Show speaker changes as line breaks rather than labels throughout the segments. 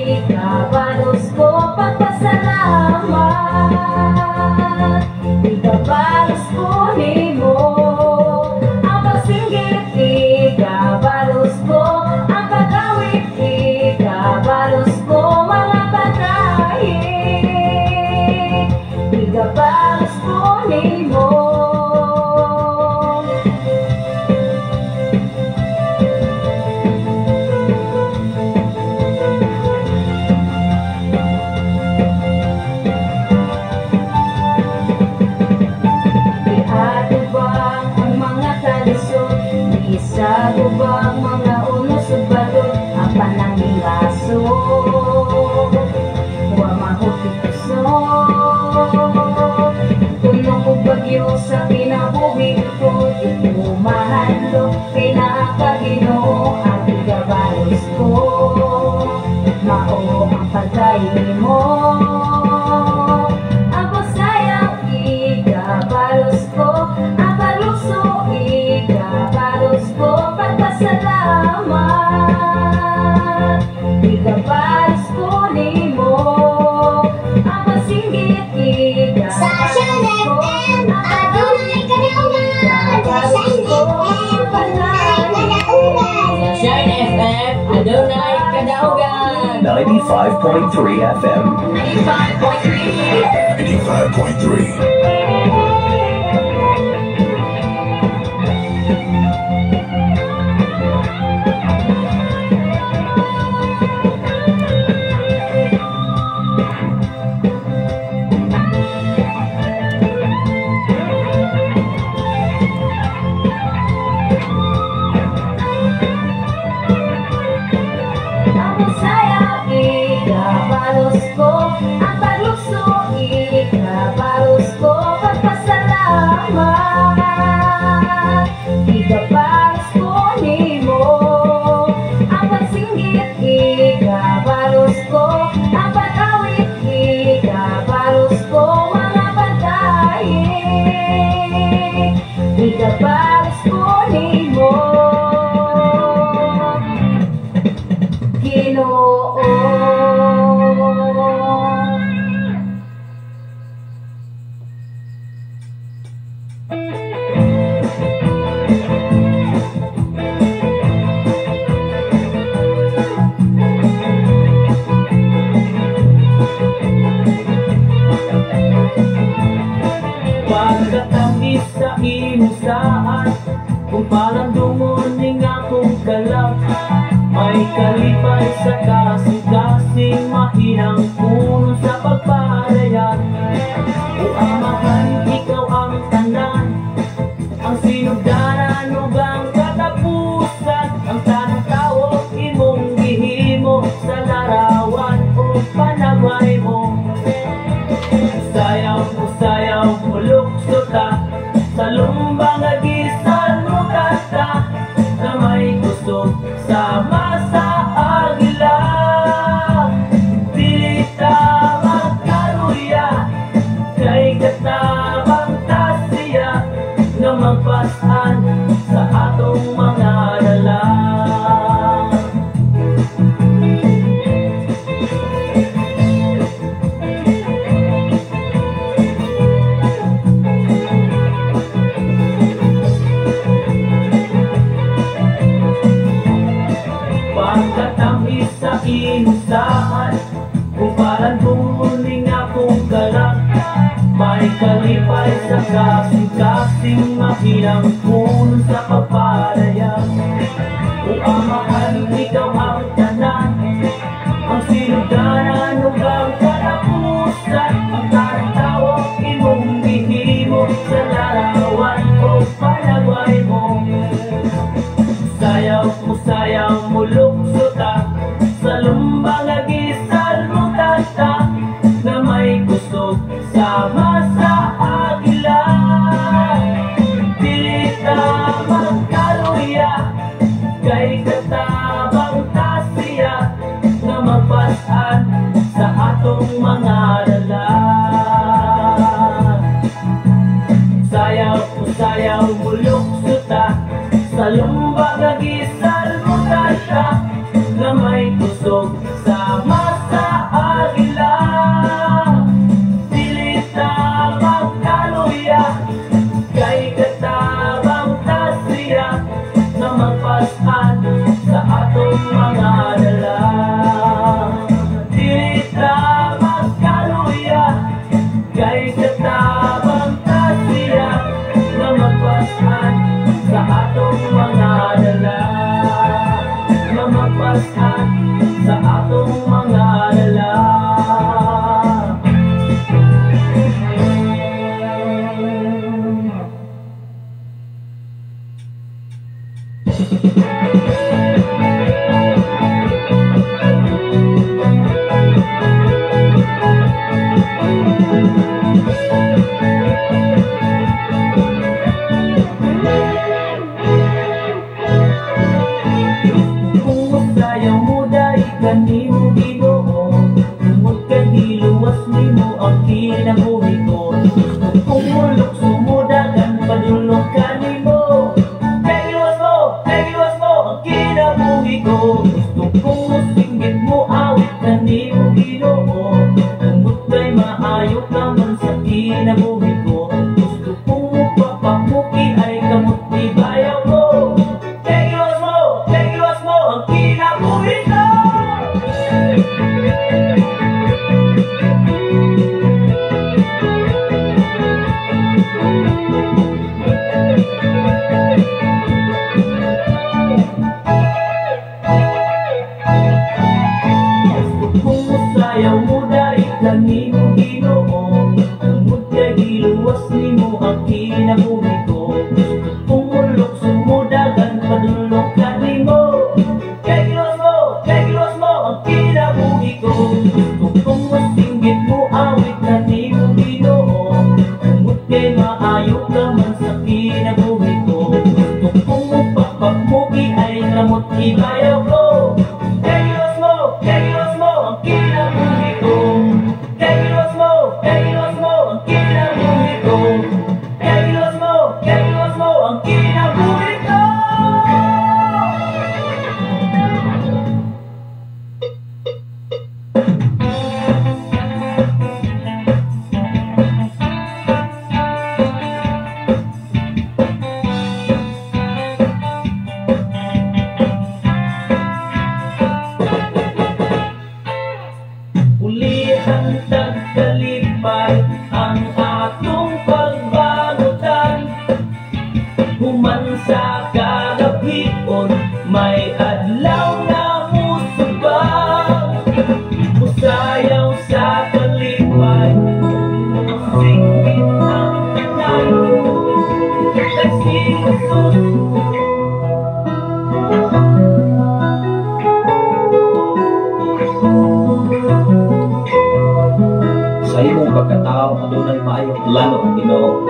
Ikabalos ko pagpasalamat, ikabalos ko nimo. Ang pagsinggit, ikabalos ko. Ang pag-awit, ikabalos ko. Mga pagkain, ikabalos ko nimo. Giatubang ang mga kalisod, gisagubang mga unos ug bato, apan ang gilaso wa mahuti kusog. Puno og bagyo sa kinabuhi ko, di ko mahadlok kay naa ka, Ginoo. Ang igabalos ko mao ang pagkain mo. Ang pagsayaw, ikabalos ko. Ang paglukso, ikabalos ko. Pagpasalamat, ikabalos ko nimo. Ang pagsinggit,
Sa
ikabalos
Shine
ko.
FM,
Ang
adunay
pag-awit,
kadaugan. Sa
ikabalos
Shine
ko.
FM, adunay kadaugan.
Sa Shine FM, adunay kadaugan.
95.3 FM.
95.3.
95.3.
Ang pagsayaw, ikabalos ko. Ang paglukso, ikabalos ko. Pagpasalamat, ikabalos ko nimo. Ang pagsinggit, ikabalos ko. Ang pag-awit, ikabalos ko. Mga pagkain, ikabalos ko nimo. Ginoo.
Pagkatamis sa imong saan, kung palandungon ning akong kalag, may kalipay sa kasing-kasing, mahinang puno sa pagpadayag. O Amahan, ikaw ang tanan, ang sinugdanan ug ang katapusan. Ang tanang tawo imong gihimo sa larawan o panagway mo. Sayaw mo, sayaw mo, lukso ta sa lumba nga gisan mo kata, na may kusog sama sa agila. Dili ta magkaruya kay katabang ta siya nga magpasan sa atong mga dala. Pagkatamis sa inusaan, kung palandungon akong galak, may kalipay sa kasing-kasing, mahinang puno sa pagpadayag. O Amahan, ikaw ang tanan, ang sinugdanan ug ang katapusan. Ang tanang tawo imong gihimo sa larawan o panagway mo. Sayaw mo, lukso ta sa lumba nga gisal mo tata, na may kusog sama sa agila. Dili ta magkaluya kay katabang ta siya nga magpasan sa atong mga dala. Sayaw mo, lukso ta sa lumba nga gisal mo tata, na may kusog sama giluwas nimo ang kinabuhi ko. Gusto kong mulukso mo dagan padulong kanimo, kay giluwas mo ang kinabuhi ko. Gusto kong musinggit mo awit kanimo Ginoo, tungod kay maayo ka man sa kinabuhi ko. Gusto kong mupapamuki ay kamot ibayaw ko, kay giluwas mo ang kinabuhi ko. Gusto kong musayaw mo dahil kanimo Ginoo, tungod kay giluwas nimo ang kinabuhi ko. Gusto kong mulukso mo dagan padulong kanimo, kay giluwas mo ang kinabuhi ko. Gusto kong musinggit mo awit kanimo Ginoo, tungod kay maayo ka man sa kinabuhi ko. Gusto kong mupapamuki ay kamot ibayaw ko, kay giluwas mo ang kinabuhi ko. Kay giluwas mo ang kinabuhi ko. Kay giluwas mo ang kinabuhi ko. Ulihan tagkalipay ang atong pagbagutan, human sa kagabion may adlaw na musubang. Musayaw sa kalipay, singgit ang tanan, kay si Jesus.
Sa imong pagkatao adunay maayong plano ang Ginoo.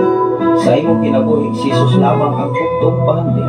Sa imong kinabuhi si Jesus lamang ang buktong bahandi.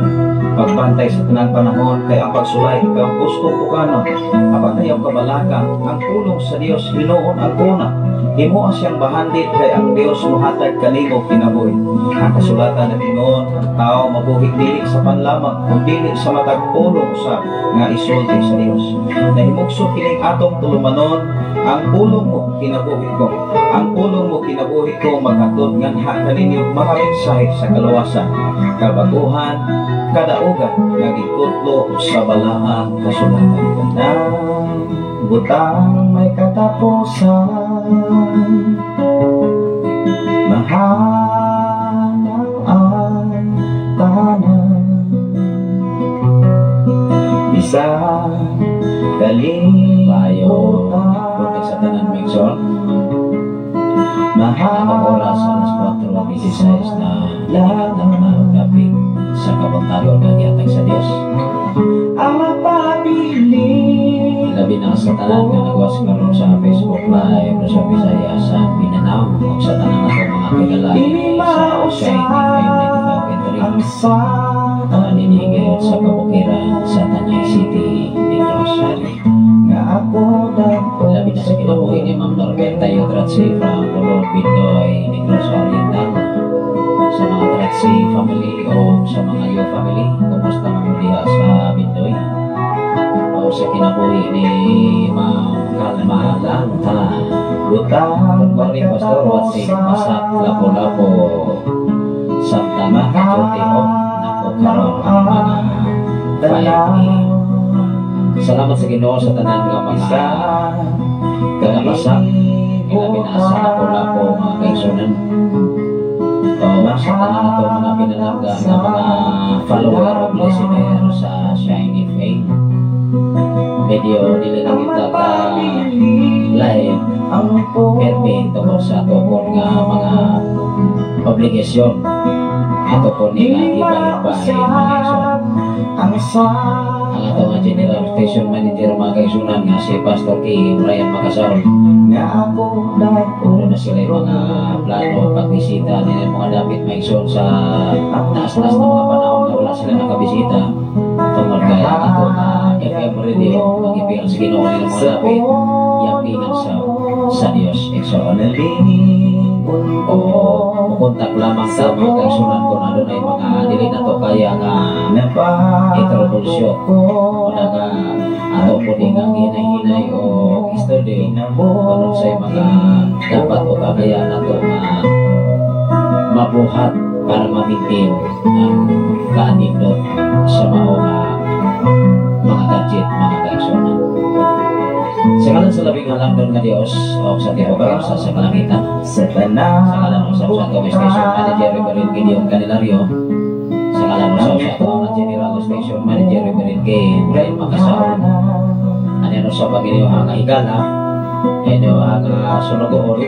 Pagbantay sa tanan panahon kay ang pagsulay ikaw gustong pukanon. Apan ayaw kabalaka ang pulong sa Dios hinuon ang kuna. Himoa siyang bahandi kay ang Dios mohatag kanimo kinabuhi. Ang kasulatan ng Ginoo, ang tao mabuhi dili sa panlamang kun dili sa matag pulong sa nga isulti sa Dios. Nahimugso kining atong tulumanon, ang pulong mo kinabuhi ko. Ang pulong mo kinabuhi ko maghatod nganha kaninyo mga mensahe sa kaluwasan, kabaguhan, kadaugan nga gikutlo sa balaang kasulatan. Kanang butang may katapusan, mahal ang tanan, bisan
Bayo
kalimutan.
Buntag sa tanan Mixon. Atong oras alas 4:16 na ingat na mga graphic sa kabuntagon nga gihatag sa Dios.
Ang mapabilin
Labi na sa tanan nga nagwas karon sa Facebook Live sa Visayas sa Mindanao ug sa tanan natong mga kailalay sa Shine FM 95.3
ang sa
ninigayot sa kabukiran sa Tanay City, Negros Oriental.
nga ako
Labi na sa kinabuhi ni Ma'am Norberta Yotratsi from Pulong Bindoy, Negros Oriental. Sa mga Tratsi family o sa mga Yo family, kumusta man diha sa Bindoy? O sa kinabuhi ni Ma'am Kalma Lanta.
Butang
Good morning, Pastor. Watching Pasat Lapu-Lapu. Samtang naka-duty off nako karon mga 5 a.m. Salamat sa Ginoo sa tanan nga mga tagabasa. Ilabi na sa Lapu-Lapu mga kaigsunan. O sa tanan nato mga pinalangga nga mga follower o listener sa Shine FM. Medyo dili na kita ka live permi tungkol sa tukol nga mga obligasyon ato po ni nga gibahin-bahin mga kaigsunan.
Ang sa
Ang ato nga General Station Manager mga kaigsunan nga si Pastor K. Brian Macasol.
nga ako
Ano na sila yung mga plano pagbisita nila mga dapit maigsoon sa taas-taas na mga panahon na wala sila nakabisita tungod kay ang ato nga FM radio magipil sa Ginoo nila mga dapit yapingan sa. Sa Dios, igsoon.
Nalingon ko.
O kontak lamang sa mga kaigsunan kung adunay mga dili nato kaya nga i-troubleshoot
ko.
Una nga ato po ni nga hinay-hinay o study kung unsay mga dapat o kakayahan nato nga mabuhat para ma-maintain ang kaanindot sa mao nga mga gadget, mga kaigsunan. Sa ngalan sa Labing Halangdon nga Dios o sa tibuok sa kalangitan,
Sa tanan
sa ngalan usab sa atong station manager, Reverend Gideon Canelario, sa ngalan usab sa atong general station manager, Reverend Gay Brian Makasaon, ano usab ang inyong nga higala, inyo ang sunugoon,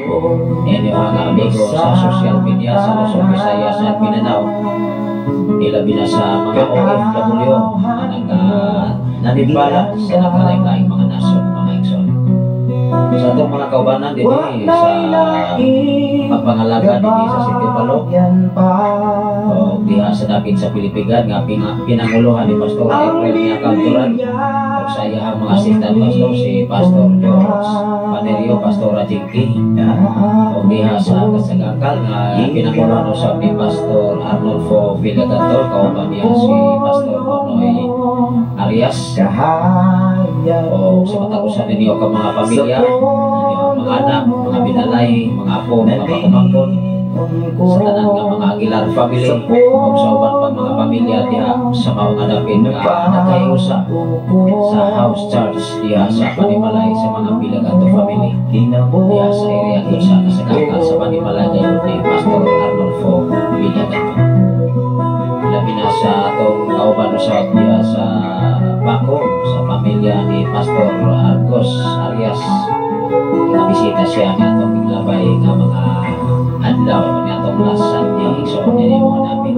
inyo ang amigo sa social media sa Luzon, Visayas at Mindanao, ilabi na sa mga OFW nga nanibala sa nakalaing-laing mga nasod, mga igsoon. Sa atong mga kaubanan dinhi sa pagpangalaga dinhi sa City Palo o diha sa dapit sa Pilipigan nga pinanguluhan ni Pastor April Nia Kanturan o sa iyahang mga assistant pastor, si Pastor George Panerio, Pastor Jinky, o diha sa Kasagakal nga pinanguluhan usab ni Pastor Arnolfo Villagantor, kauban niya si Pastor Nonoy Arias, o sa matag usa ninyo ka mga pamilya ninyo, mga anak, mga binalay, mga apo, mga pamangkon, sa tanan nga mga Aguilar family o sa uban pang mga pamilya diha sa mao nga dapit nga nagkahiusa sa house church diha sa Panimalay, sa mga Villagato family diha sa area doon sa Kasagakal sa Panimalay gayon ni Pastor Arnolfo Villagato. Labi na sa atong kauban sa diha sa Bako, sa pamilya ni Pastor Argos Arias nga bisita siya nga atong giglabay nga mga adlaw ni atong last Sunday, igsoon, nini mga namin.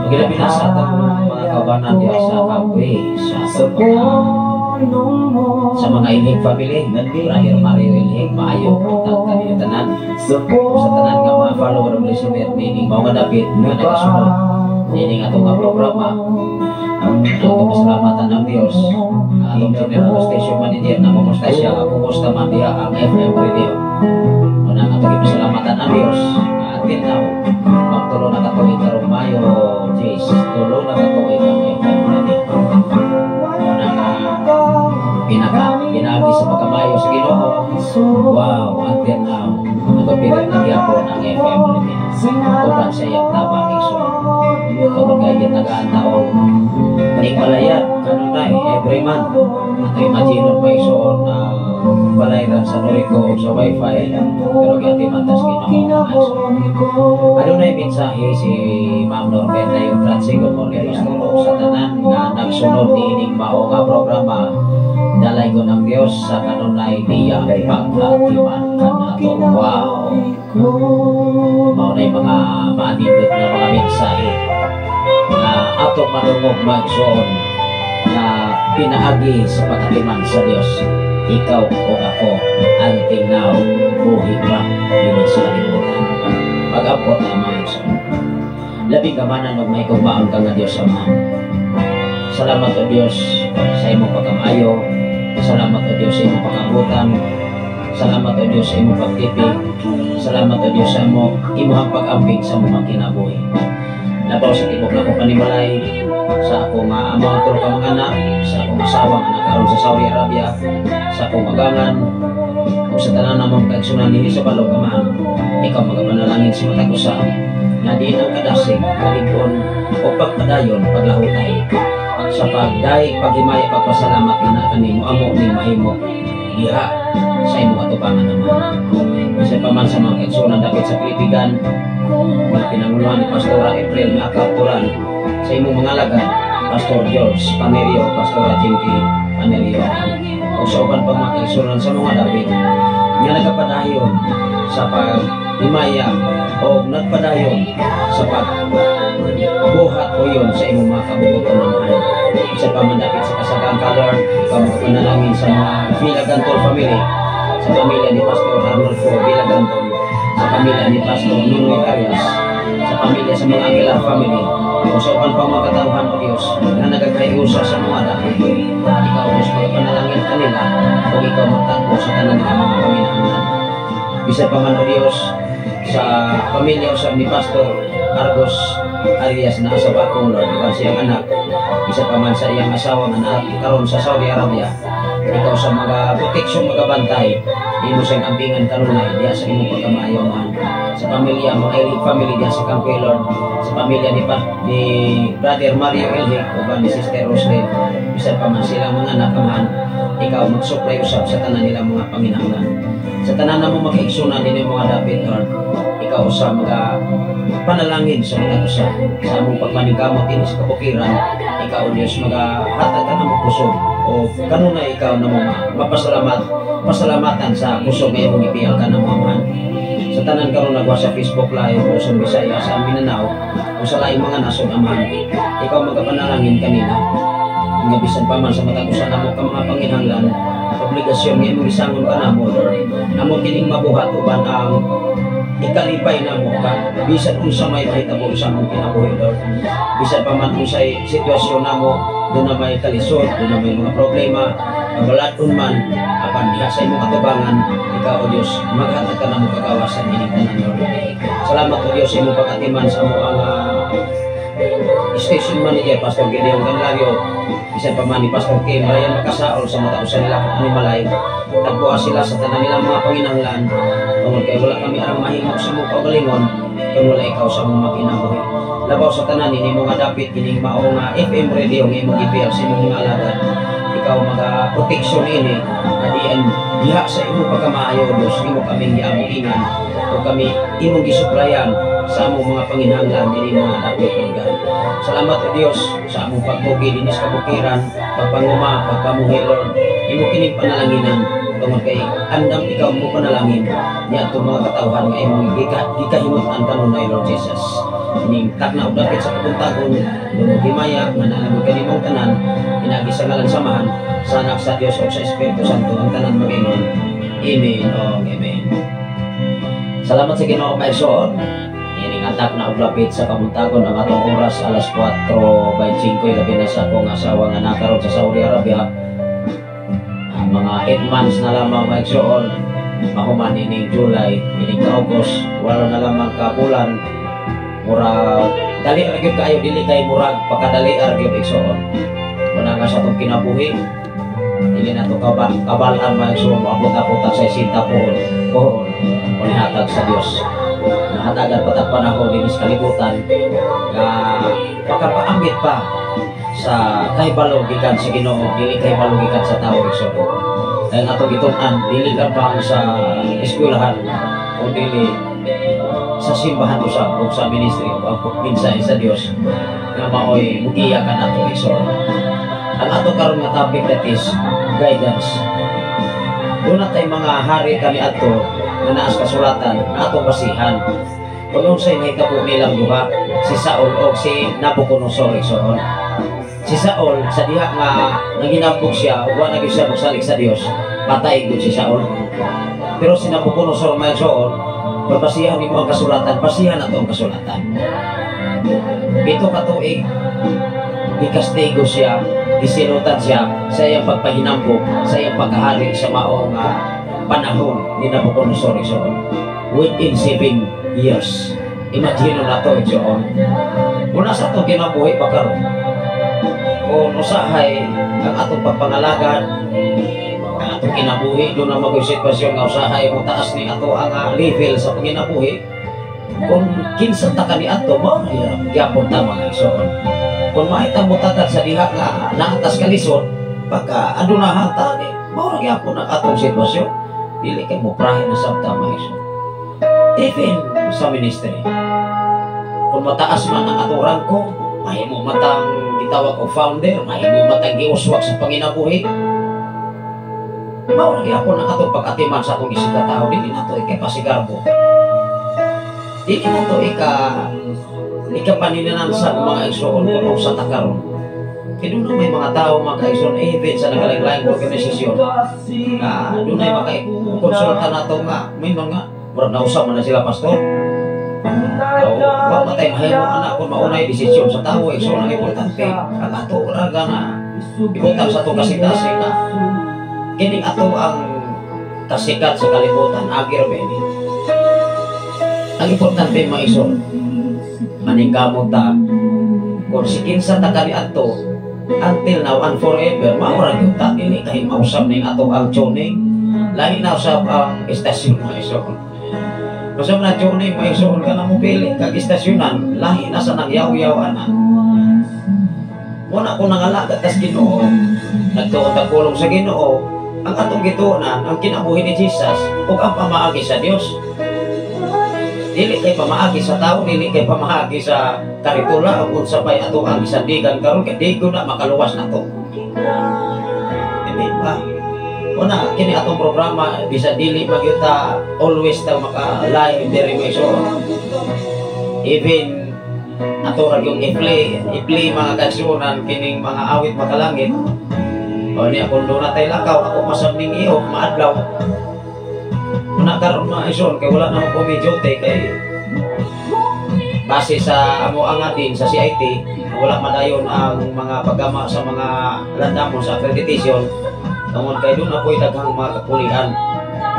Magilabi na sa atong mga kaubanan diha sa Kabwe, sa atong mga sa mga Ilhig family, Brother Mario Ilhig, maayo buntag kaninyo tanan. Sa tanan nga mga follower of listener nining mao nga dapit nga nagasunod nining atong nga programa, atong pasalamatan ang Dios. Ang atong general station manager na kumusta siya, nga kumusta man diha ang FM radio. Una nga atong ipasalamatan ang Dios nga until now magtulo na katuig karong Mayo 10, 3 na katuig ang FM radio. Una nga pinaka pinaagi sa pagkamayo sa Ginoo. Wow, until now nagapilit na gyapon ang FM radio uban sa iyang tabang, igsoon, tungod kay gitagaan taong ning balayad kanunay every month. Ato imagine pa, igsoon, na balayran sa Norico o sa wifi, pero giatiman tas Ginoo, mga igsoon. Adunay mensahe si Ma'am Norbert yung Franci. Good morning, Pastor, ug sa tanan nga nagsunod niining mao nga programa. Dalay ko ng Dios sa kanunay niya pag-atiman kanato. Wow, mao na mga maanindot nga mga mensahe nga atong madungog, magsoon, nga pinaagi sa pag-atiman sa Dios. Ikaw o ako, until now buhi pa dinhi sa kalibutan. Pag-ampot ang mga igsoon. Labing kamanan og mahigugmaon ka nga Dios Ama, salamat o Dios sa imong pagkamayo. Salamat o Dios sa imong pag-abutan. Salamat o Dios sa imong pagtipig. Salamat o Dios sa imong pag-amping sa mga kinabuhi. Labaw sa tibok na akong panimalay, sa akong amang tulo ka mga anak, sa akong asawa nga nakaroon sa Saudi Arabia, sa akong magangan, ug sa tanan namong kaigsunan dinhi sa balog. Amahan, ikaw magapanalangin sa matag usa nga diin ang kadasig, kalig-on o pagpadayon, paglahutay sa pagday, paghimaya, pagpasalamat nga naa kanimo, amo ning mahimo diha sa imong atubangan naman. Bisan pa man sa mga kaigsunan dapit sa Pilipigan nga pinanguluhan ni Pastora April nga Akapturan, sa imong mga alagad, Pastor George Panerio, Pastora Jinky Panerio, o sa uban pang mga kaigsunan sa mga dapit nga nagapadayon sa paghimaya o nagpadayon sa pagbuhat o yun sa imong mga kabubuton, Amahan. Isa pa man dapit sa Kasagang Color, ikaw magapanalangin sa mga Villagantol family, sa pamilya ni Pastor Arnolfo Villagantol, sa pamilya ni Pastor Nunoy Arias, sa pamilya sa mga Aguilar family, o sa uban pang mga katawhan o Diyos na nagagayusa sa mga dapit. Ikaw, Diyos, magapanalangin kanila. Kung ikaw magtagpo sa tanan nga mga panginahanglan. Bisan pa man, O Dios, sa pamilya usab ni Pastor Argos Arias na sa Bakong, Lord, uban siyang anak, bisan pa man sa iyang asawa nga naa karon sa Saudi Arabia, ikaw sa mga proteksyon, mga bantay, imo siyang ampingan kanunay diya sa imong pagkamaayo man. Sa pamilya, mga Elhig family diya sa Campo, Lord, sa pamilya ni Brother Mario Elhig uban ni Sister Roslyn, bisan pa man silang mga anak, Amahan, ikaw mag-supply usab sa tanan nilang mga panginahanglan. Sa tanan na mo makaigsunan din mga dapit, Lord, ikaw sa mga panalangin sa mga usa sa among pagpaningkamot dinhi sa kabukiran, ikaw, Diyos, magahatag ka namo kusog o kanunay ikaw na mga mapasalamat pasalamatan sa kusog nga imong ipiyal ka namo, Amahan. Sa tanan karon nagwa sa Facebook Live o sa Bisaya, sa Mindanao o sa laing mga nasod, Amahan, ikaw magapanalangin kanila nga bisan pa man sa matag usa namo ka mga panginahanglan, obligasyon nga imong isangon ka namo, Lord, amo kining mabuhat uban ang ikalipay namo ka bisan unsa may mahitabo sa among kinabuhi, Lord. Bisan pa man unsay sitwasyon namo, doon na may kalisod, doon na may mga problema, kabalat-on man, apan diha sa imong atubangan, ikaw, O Dios, maghatag ka namo kagawasan ining tanan, Lord. Salamat, O Dios, sa imong pagatiman sa among station manager, Pastor Gideon Canlario, bisan pa man ni Pastor Kim Ryan Makasaol sa matag usa nila kung animalay. Tagpuan sila sa tanan nilang mga panginahanglan tungod kay wala kami arang mahimo sa imong kaugalingon kung wala ikaw sa among mga kinabuhi. Labaw sa tanan ini mga dapit kining mao nga FM radio nga imong gipiyal sa imong mga alagad, ikaw maga proteksyon ini nga diyan diha sa imong pagkamaayo, Dios, imo kaming giamuingan o kami imong gisuplayan sa among mga panginahanglan dinhi mga dapit, Lord God. Salamat, O Dios, sa among pagbugi dinhi sa kabukiran, pagpanguma, pagpamuhi, Lord. Imo kining panalanginan tungod kay andam ikaw mo panalangin niya atong mga katawhan nga imong gikahimutan kanunay, Lord Jesus. Ining takna og dapit sa kabuntagon, dunong himaya nga naalamig kanimong tanan, inagi sa ngalan sa Amahan, sa Anak sa Dios ug sa Espiritu Santo, ang tanan mag-ingon, Amen o Amen. Salamat sa Ginoo, kaigsoon. Ining ang takna og dapit sa kabuntagon, ang atong oras alas 4:25, labi na sa akong asawa nga nakaron sa Saudi Arabia. Mga 8 months na lamang, mga igsoon, mahuman ining July, ining ka-August, wala na lamang ka bulan. Murag dali ra gyud kaayo, dili kay murag pakadali ra gyud, igsoon. Muna nga sa atong kinabuhi, dili na to kabalaan, mga igsoon, moabot-abot sa 60 pohon pohon o nihatag sa Dios. Nahatagan pa tag panahon dinhi sa kalibutan nga makapaambit pa sa kahibalo gikan sa Ginoo, dili kahibalo gikan sa tawo, igsoon. Kaya nga atong gitun-an dili lamang sa eskwelahan o dili sa simbahan usab o sa ministry o ang mensahe sa Dios nga maoy mugiya kanato, igsoon. Ang ato karon nga topic, that is guidance. Doon na tay mga hari kami ato nga naas kasulatan nga atong basihan. Kung unsay nahitabo nilang duha, si Saul o si Nabucodonosor, igsoon. Si Saul, sa diha nga nanginambog siya, ug wa na gyud siya mosalig sa Dios, patay gyud si Saul. Pero si Nabucodonosor, mga igsoon, pabasihan nimo ang kasulatan, basihan nato ang kasulatan. 7 ka tuig gikastigo siya, gisilutan siya sa iyang pagpahinambog, sa iyang pagkahari sa mao nga panahon ni Nabucodonosor, igsoon. Within 7 years. Imagine na to, igsoon. Una sa itong kinabuhi pa karon, kung usahay ang atong pagpangalagad, ang atong kinabuhi, doon na mag sitwasyon nga usahay mo taas ni ato ang level sa panginabuhi, kung kinsa ta kani ato, mao na gyapon ta, mga igsoon. Kung makita mo tatat sa diha nga naatas kalisod, pagka adunahan ta ni, mao ra gyapon ang atong sitwasyon. Dili kay mo prahin na sabta, mga igsoon. Even sa ministry, kung mataas man ang atong rangko, mahimo matang gitawag og founder, mahimo matang giuswag sa panginabuhi, mao ra gyapon ang atong pag-atiman sa atong isig ka tawo. Dili nato ikapasigarbo. Dili nato ikapaninanansa mga igsoon kung unsa ta karon. Kay doon may mga tao, mga kaigsoon, even sa nagalaing-laing organisasyon, nga dunay maka konsulta nato nga may mga murag nausap man na sila, pastor. So, wa man tay mahimo ana kung maunay desisyon sa tawo, igsoon. Ang importante ang ato ra na ibutang sa atong kasing-kasing na Kining ato ang kasikat sa kalibutan, agi ra ba ini? Ang importante, mga igsoon, maningkamot ta kung si kinsa ta kaniadto until now and forever, mao ra gyud ta. Dili kay mausab ning ato ang tuning, lahi na usab ang istasyon, mga igsoon. Usab na tuning, mga igsoon, ka na mo pili kag istasyonan, lahi na sa nangyaw-yaw ana. Muna ko nangalaga tas Ginoo, nagtuon ta pulong sa Ginoo. Ang atong gituonan ang kinabuhi ni Jesus ug ang pamaagi sa Dios, dili kay pamaagi sa tao, dili kay pamaagi sa karitula o unsa pay ato ang gisandigan karon, kay di ko na makaluwas nato. Hindi ba? Una, kini atong programa, bisan dili magyud ta always ta maka live diri, may so even ato ra yung i-play, i-play, mga kaigsuonan, kining mga awit makalangit. O niya, kung doon na tayo lakaw, ako masab ning iyo, maadlaw. Una karon, mga igsoon, kay wala na ko may duty, kay base sa amo ang atin sa CIT, wala madayon ang mga paggama sa mga landamon sa accreditation tungod kay doon ako'y daghang mga kapulian.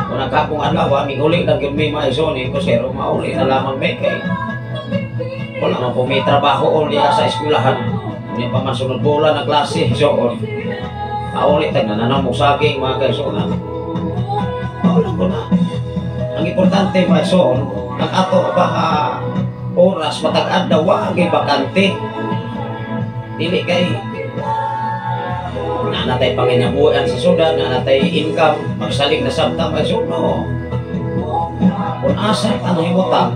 Kung nagkapong adlaw, aming uli lang yun may mga igsoon ko sero mauli na lamang may kay wala man po may trabaho uli sa eskwelahan. Hindi pa man sunod bulan na klase, so on. Mauli tayo na mo saging, mga kaigsuonan. Mauli ko na. Ang importante, mga igsoon, ang ato ba oras matag adlaw wa gyud bakante. Dili kay na natay panginabuhian sa syudad, na natay income, magsalig na sabta, mga igsoon, no. Kung asa ta nahimutang,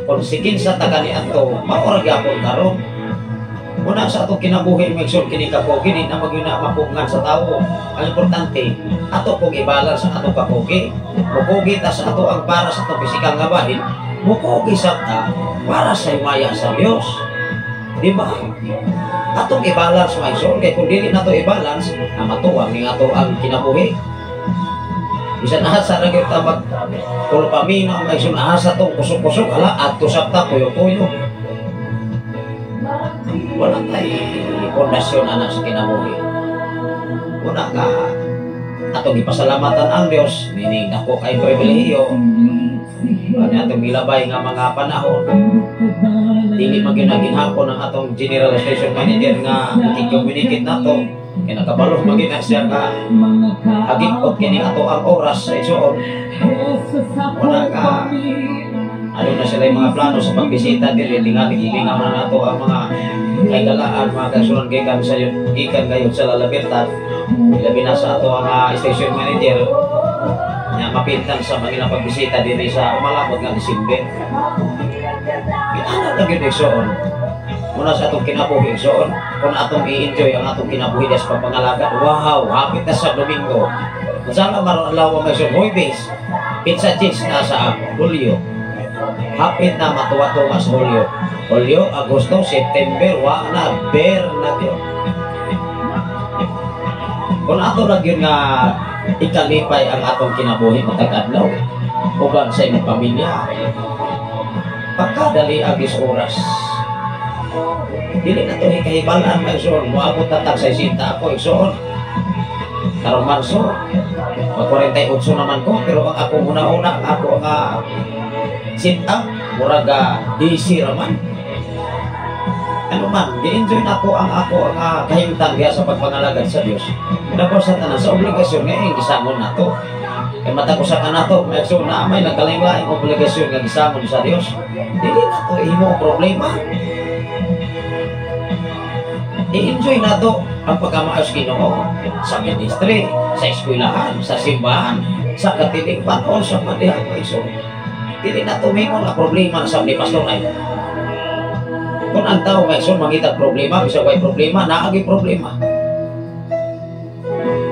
kung si kinsa ta kaniadto, mao ra gyapon karon. Una sa atong kinabuhi, mga igsoon, kini kapogi, di na magyud na mapugngan sa tao. Ang importante, ato pong i-balance ang atong kapogi. Mupogi ta sa ato ang para sa atong pisikal nga bahin, mupogi sa ta para sa himaya sa Dios. Di ba? Atong i-balance, mga igsoon, kay kung dili nato i-balance, na matuwang ning ato ang kinabuhi. Bisan asa ra gyud ta mag pamino, mga igsoon, asa tong kusog-kusog, hala adto sa ta tuyo-tuyo. Wala tay pundasyon ana sa kinabuhi. Una nga atong ipasalamatan ang Dios nining dako kay pribilehiyo. Ano atong gilabay nga mga panahon. Dili man gyud ginhapon ang atong general station manager nga makikommunicate nato. Kay nakabalo man gyud na siya nga hagikot kini ato ang oras sa igsoon. Una nga ano na sila yung mga plano sa pagbisita diri, tingali gilingaw na nato ang mga kaigalaan, mga kaigsuonan, gikan sa gikan gayon sa La Libertad, labi na sa ato ang station manager nga mapintan sa mga pagbisita diri sa umalabot nga December. Ginana lang yun, igsoon. Muna sa atong kinabuhi, igsoon, kung atong i-enjoy ang atong kinabuhi sa pagpangalaga, wow, hapit na sa Domingo. Sana maron adlaw, mga igsoon, Huwebes, Pizza Cheese na sa Hulyo. Hapit na matuwa-tuwa sa Hulyo. Hulyo, Agosto, September, wa na, ber na yun. Kung ato lang yun nga ikalipay ang atong kinabuhi matag adlaw uban sa imong pamilya, pagkadali agis oras, dili na to hikahibalaan, mga igsoon, moabot na tag 60 ako, igsoon, karong Marso mag 48 naman ko, pero ang ako una-una, ang ako nga sit up murag DC raman. Ano man, gi-enjoy na ako ang ako ang kahimtang diha sa pagpangalagad sa Dios. Tapos sa tanan sa obligasyon nga ing gisangon nato. Kay matag usa ka nato, may so na may nagkalaing-laing obligasyon nga gisangon sa Dios. Dili nato himo problema. I-enjoy nato ang pagkamaayos Ginoo sa ministry, sa eskwelahan, sa simbahan, sa katilingban o sa madiha ko iso. Dili na mingon nga problema sa ni pastor ay. Kung ang tao may so mangita problema, bisag way problema, naagi problema.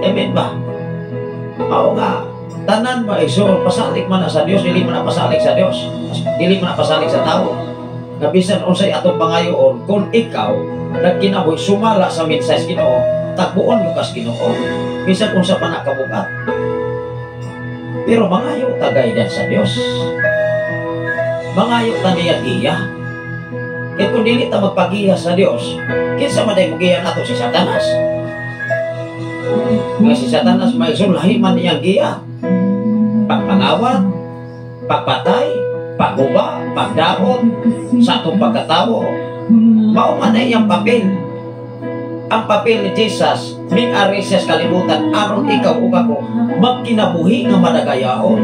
Amen ba? Mao nga tanan ba iso pasalig man na sa Dios, dili man na pasalig sa Dios. Dili man na pasalig sa tao. Nga bisan unsay atong pangayoon, kung ikaw nagkinabuhi sumala sa mensahe sa Ginoo, tagbuon mo kas Ginoo. Bisan unsa pa na kabugat. Pero mangayo ta guidance sa Dios. Mangayo ta niya giya. Kaya kung dili ta magpagiya sa Dios, kinsa man day mogiya nato? Si Satanas. Nga si Satanas may lahi man iyang giya. Pagpangawat, pagpatay, pagguba, pagdaot sa atong pagkatawo. Mao man na iyang papel. Ang papel ni Jesus, ming-ari siya sa kalibutan aron ikaw ug ako magkinabuhi nga madagayaon.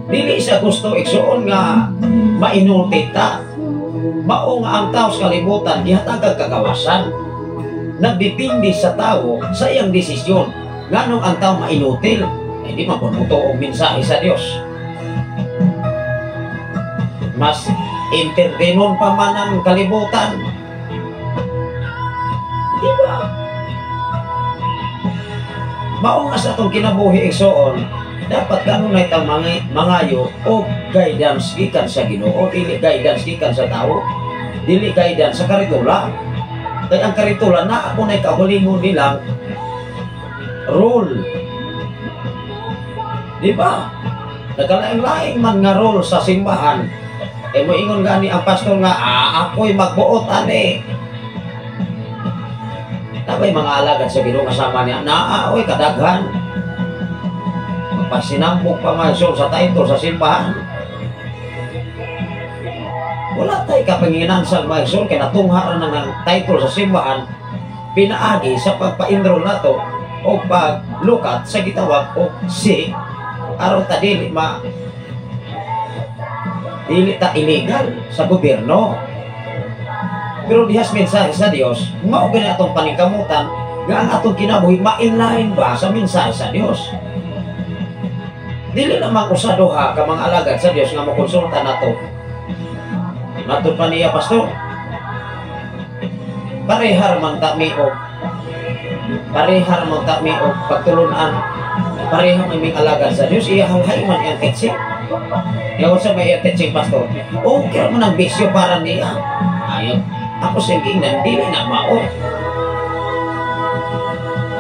Dili siya gusto, igsuon, nga mainulti ta. Mao nga ang tao sa kalibutan gihatagag kagawasan. Nagdepende sa tao sa iyang desisyon. Nganong ang tao mainutil? Hindi man pud og mensahe sa Dios. Mas entertainon pa man ang kalibutan. Di ba? Mao nga sa atong kinabuhi, igsuon, dapat kanunay tang mangayo og guidance gikan sa Ginoo, dili guidance gikan sa tao, dili guidance sa karitula. Kay ang karitula na ako na kaugalingon nilang role. Di ba? Nagkalaing-laing man nga role sa simbahan. Eh moingon gani ang pastor nga, ako'y magbuot ani. Napay mga alagad sa Ginoo kasama niya, naa oy kadaghan. Magpasinambok pa man siya sa title sa simbahan. Wala tay kapanginan sa mga igsoon kay natungha ra ng title sa simbahan pinaagi sa pagpa-enroll nato o paglukat sa gitawag o si aron ta dili ma dili ta illegal sa gobyerno. Pero dihas mensahe sa Dios, mao gani atong paningkamutan nga ang atong kinabuhi ma-inline ba sa mensahe sa Dios. Dili lamang usa duha ka mga alagad sa Dios nga mokonsulta nato. Matud pa niya, pastor. Parehar man ta mi og pagtulunan. Pareha man ming alagad sa Dios, iya halhay man iyang teaching. Yaw sa may iyang teaching, pastor. Okay man ang bisyo para niya. Ayon, ako sa giingnan, dili na mao.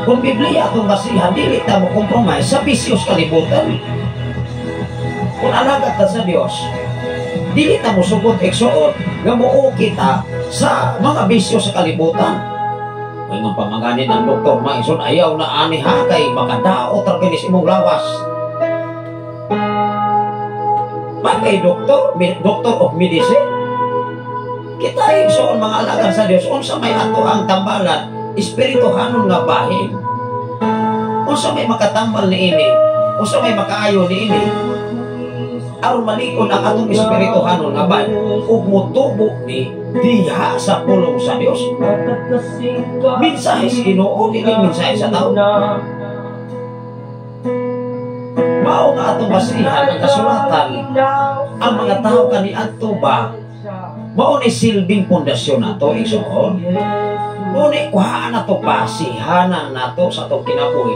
Kung Biblia atong basihan, dili ta mo compromise sa bisyo sa kalibutan. Kung alagad ta sa Dios, dili ta mo sugot, igsuon, nga muo kita sa mga bisyo sa kalibutan. Ay nga pamaganin ng doktor, maison, ayaw na ani ha, kay makadaot ra kinis imong lawas. Bakay doktor, doctor of medicine. Kita, igsoon, mga alagad sa Dios, unsa may ato ang tambalan, espirituhanon nga bahin. Unsa may makatambal ni ini, unsa may makaayo ni ini, aron malikon ang atong espirituhanon nga bahin ug motubo ni diha sa pulong sa Dios. Mensahe sa Ginoo, dili mensahe sa tao. Mao nga atong basihan ang kasulatan, ang mga tao kaniadto ba, mao ni silbing pundasyon nato, igsoon. Mao ni kuhaan nato, basihanan nato sa atong kinabuhi.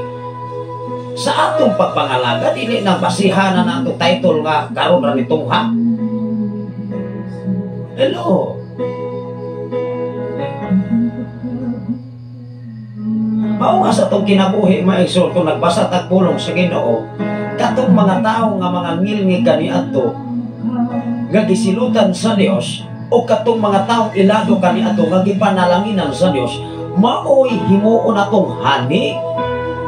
Sa atong pagpangalaga, dili nang basihanan nato title nga karon ra nitungha. Hello. Mao nga sa atong kinabuhi, mga igsoon, kung nagbasa tag pulong sa Ginoo, katong mga tawo nga mga ngilngig kaniadto nga gisilutan sa Dios o katong mga tawo ilado kaniadto nga gipanalanginan sa Dios, maoy himuon natong hani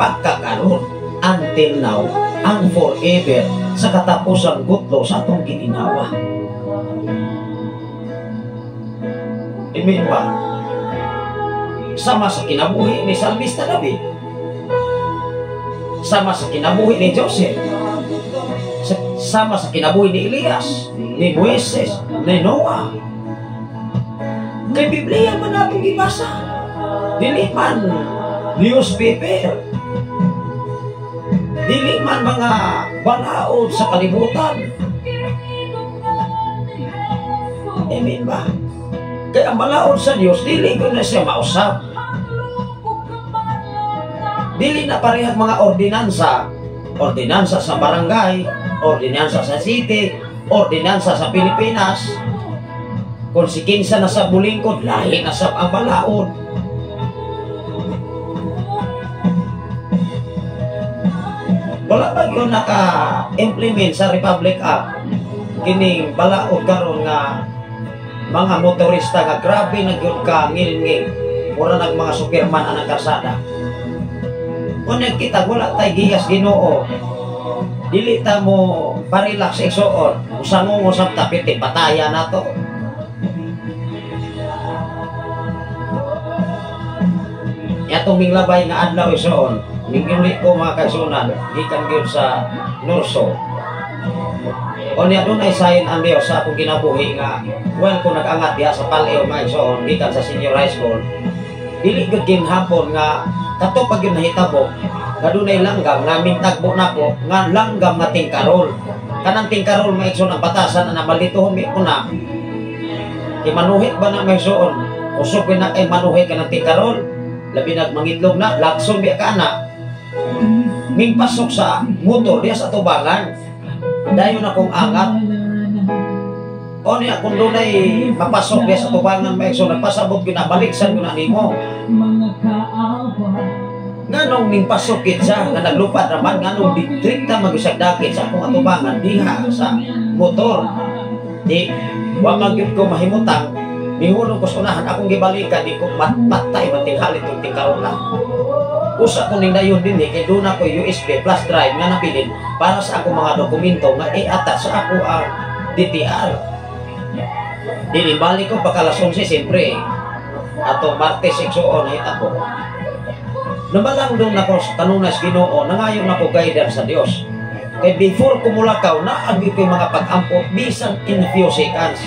pagkakaron until now ang forever sa katapusang gutlo sa atong gininawa. Amen ba? Sama sa kinabuhi ni Salmista David, sama sa kinabuhi ni Joseph, sama sa kinabuhi ni Elias, ni Moises, ni Noah. Kay Biblia man natong gibasa, dili man newspaper, dili man mga balaod sa kalibutan. Amen ba? Kaya ang balaod sa Dios, dili ko na siya mausap. Dili na parehag mga ordinansa. Ordinansa sa barangay, ordinansa sa city, ordinansa sa Pilipinas. Kung si kinsa na sa bulingkod, lahi na sa ang balaod. Wala ba yun naka-implement sa Republic Act kining balaod karon nga mga motorista nga grabe na gyud ka ngilngig, mura nag mga superman anang karsada. Ngunit kita wala tay giyas Ginoo. Dili ta mo parelax igsuon. Usangong usap ta piti pataya nato. Yatong minglabay nga adlaw igsuon, minguli ko mga kaigsuonan gikan gyud sa Norso. Unya dunay sign ang Dios sa akong kinabuhi nga well ko nag-angat diha sa Pal-eo mga igsuon gikan sa senior high school. Dili gyud ginhapon nga kato pag yun nahitabo nga dunay langgam nga mintagbo nako nga langgam nga tingkarol. Kanang tingkarol mga igsuon ang batasan na malitohon mi ko na. Kay manuhit ba na mga igsuon? Usog na kay manuhit kanang tingkarol. Labi nag mangitlog na lakson biya ka na. Mingpasok sa motor diha sa tubangan. Dayon akong angat. O niya kung dunay mapasok diha sa tubangan mga igsuon, nagpasabot gyud na baliksan gyud na nimo. Nganong ningpasok gid siya nga naglupad raman, nganong direkta magisag dakit sa akong atubangan diha sa motor. Di wa man gyud ko mahimutang, mihunong ko sa unahan akong gibalikan, di ko matpatay man tinghali tong tingkarola. Usa ko ning dayon dinhi kay duna ko USB flash drive nga nabilin para sa akong mga dokumento nga i-attach sa ako ang DTR. Dili balik ko pagka alas 11 siyempre atong Martes igsuon nahita ko. Nabalang doon ako sa kanunas Ginoo, nangayon ako guidance sa Dios. Kay before ko mulakaw, naagi ko yung mga pag-ampo bisan in few seconds.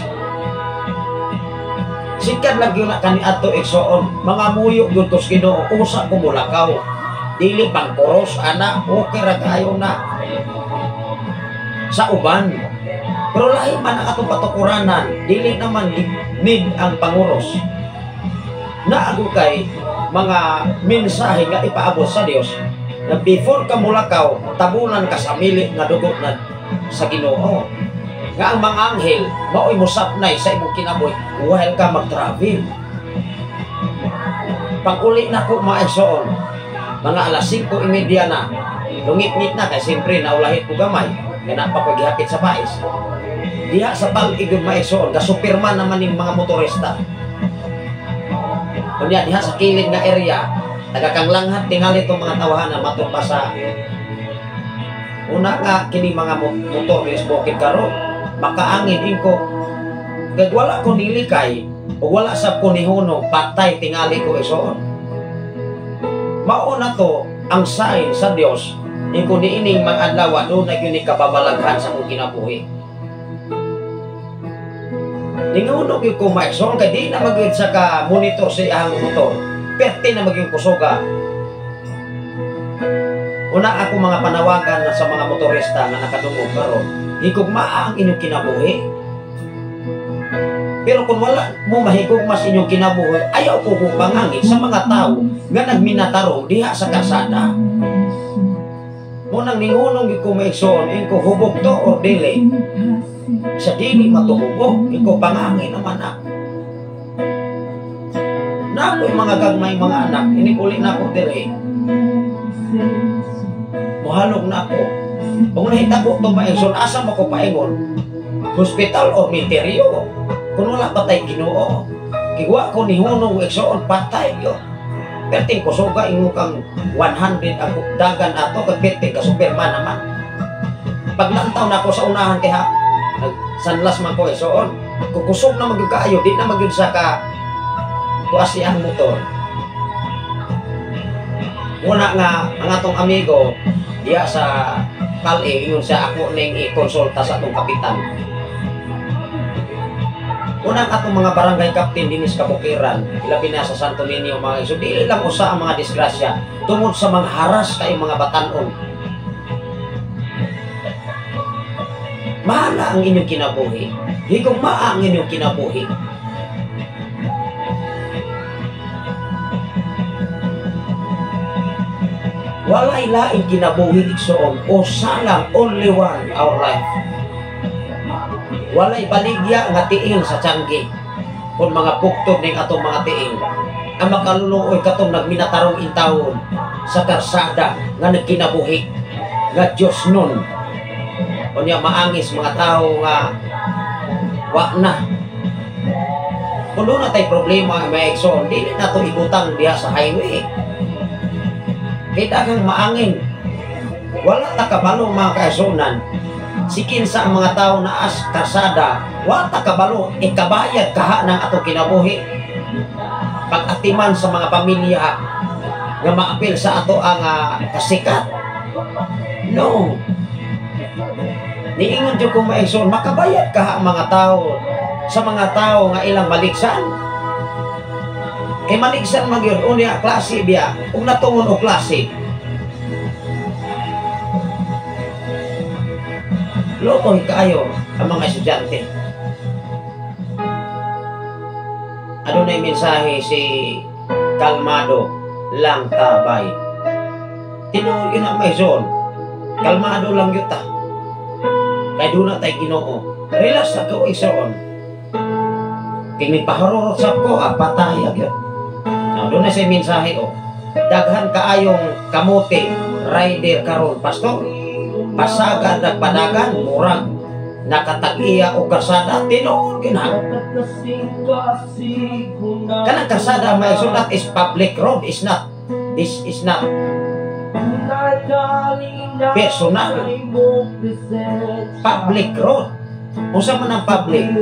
Sikat lang yun na kaniadto igsoon, mga muyo yun ko sa Ginoo, usa ko mulakaw. Dili pangkoros, ana, okay ra kaayo na. Sa uban. Pero lahi man ang atong patukuranan, dili naman need ang panguros. Naago kay mga mensahe nga ipaabot sa Dios na before ka mulakaw, tabunan ka sa mili nga dugo na sa Ginoo. Nga ang mga anghel mao'y mosapnay sa imong kinabuhi while ka mag-travel. Pag-uli na ko mga igsoon, mga alas 5:30 na, lungit-ngit na kay siyempre naulahit ko gamay, nga na pa ko gihapit sa pais. Diha sa Pal-eo mga igsoon, gasupirman naman ning mga motorista. Unya diha sa kilid nga area, tagakanglanghat tingali itong mga tawahanan matod pa sa una nga kini mga motor ni bukid karon makaangin ingko. Kag wala ko nilikay o wala sab ko nihunong, patay tingali ko igsoon. Mao na to ang sign sa Dios ingko niining mga adlaw dunay gyud ni kababalaghan sa akong kinabuhi. Ningunog yung kumaigsoon kay di na magyud sa ka monitor sa iyang motor. Perte na magyud kusuga. Una ako mga panawagan na sa mga motorista nga nakadungog karon, higugmaa ang inyong kinabuhi. Pero kung wala mo mahigugma sa inyong kinabuhi, ayaw ko kong pangangit sa mga tao nga nagminatarong diha sa kalsada. Munang ningunong gyud ko maigsoon, ingko hubog to or dili. Sa dili matuhubog, ikaw pangangin naman na. Nako'y mga gagmay mga anak, inikuli na ako diri. Muhalog na ako. Kung nahitabo ito maigsoon, asa mo ko paingon? Hospital o minteryo? Kung wala patay Ginoo, kiwa ko ni hunong igsoon, patay yo. Perting kusuga ingo kang 100 ang dagan ato, kag perting ka superman naman. Paglantaw na ako sa unahan kay ha, sanlas man ko igsoon. Kukusog na magyud kaayo, di na magyud sa ka tuas ang motor. Una nga ang atong amigo diha sa Pal-eo, ingon siya ako ning i-konsulta sa atong kapitan. Una ang atong mga barangay captain dinis kabukiran, ilabi na sa Santo Niño mga igsoon, dili lang usa ang mga disgrasya tungod sa mga haras kay mga batan-on. Mahala ang inyong kinabuhi. Higugmaa ang inyong kinabuhi. Walay laing kinabuhi igsoon o salang only one our life. Walay baligya nga tiil sa tiyanggi kung mga puktod ning atong mga tiil. Ang makaluluoy katong nagminatarong intawon sa karsada nga nagkinabuhi nga Dios nun. Unya maangis mga tao nga wa na. Kung doon na tayo problema may igsoon, dili na ito ibutang diha sa highway.
Kay daghang maangin. Wala ta kabalo, mga kaigsuonan. Si kinsa ang mga tao naa sa karsada, wala ta kabalo ikabayad kaha ng atong kinabuhi. Pag-atiman sa mga pamilya nga maapil sa ato ang kasikat. No. Niingon jud kong maigsoon, makabayad kaha ang mga tao sa mga tao nga ilang maligsan. Kay maligsan man gyud unya klase biya, ug natungon og klase. Loko kaayo ang mga estudyante. Adunay mensahe si "Kalmado lang tabay." Tinuod yun ang may zone. Kalmado lang yun ta. Kay duna tay Ginoo. Relax na ko igsoon. Kay may paharurot sa ko, patay agad. Now, doon na siya mensahe oh. Daghan kaayong kamote rider karon, pastor. Pasagan nagpadagan, murag nakatag-iya o karsada, tinuod gina. Kanang karsada may so that is public road, is not, this is not personal. Public road. Unsa man ang public?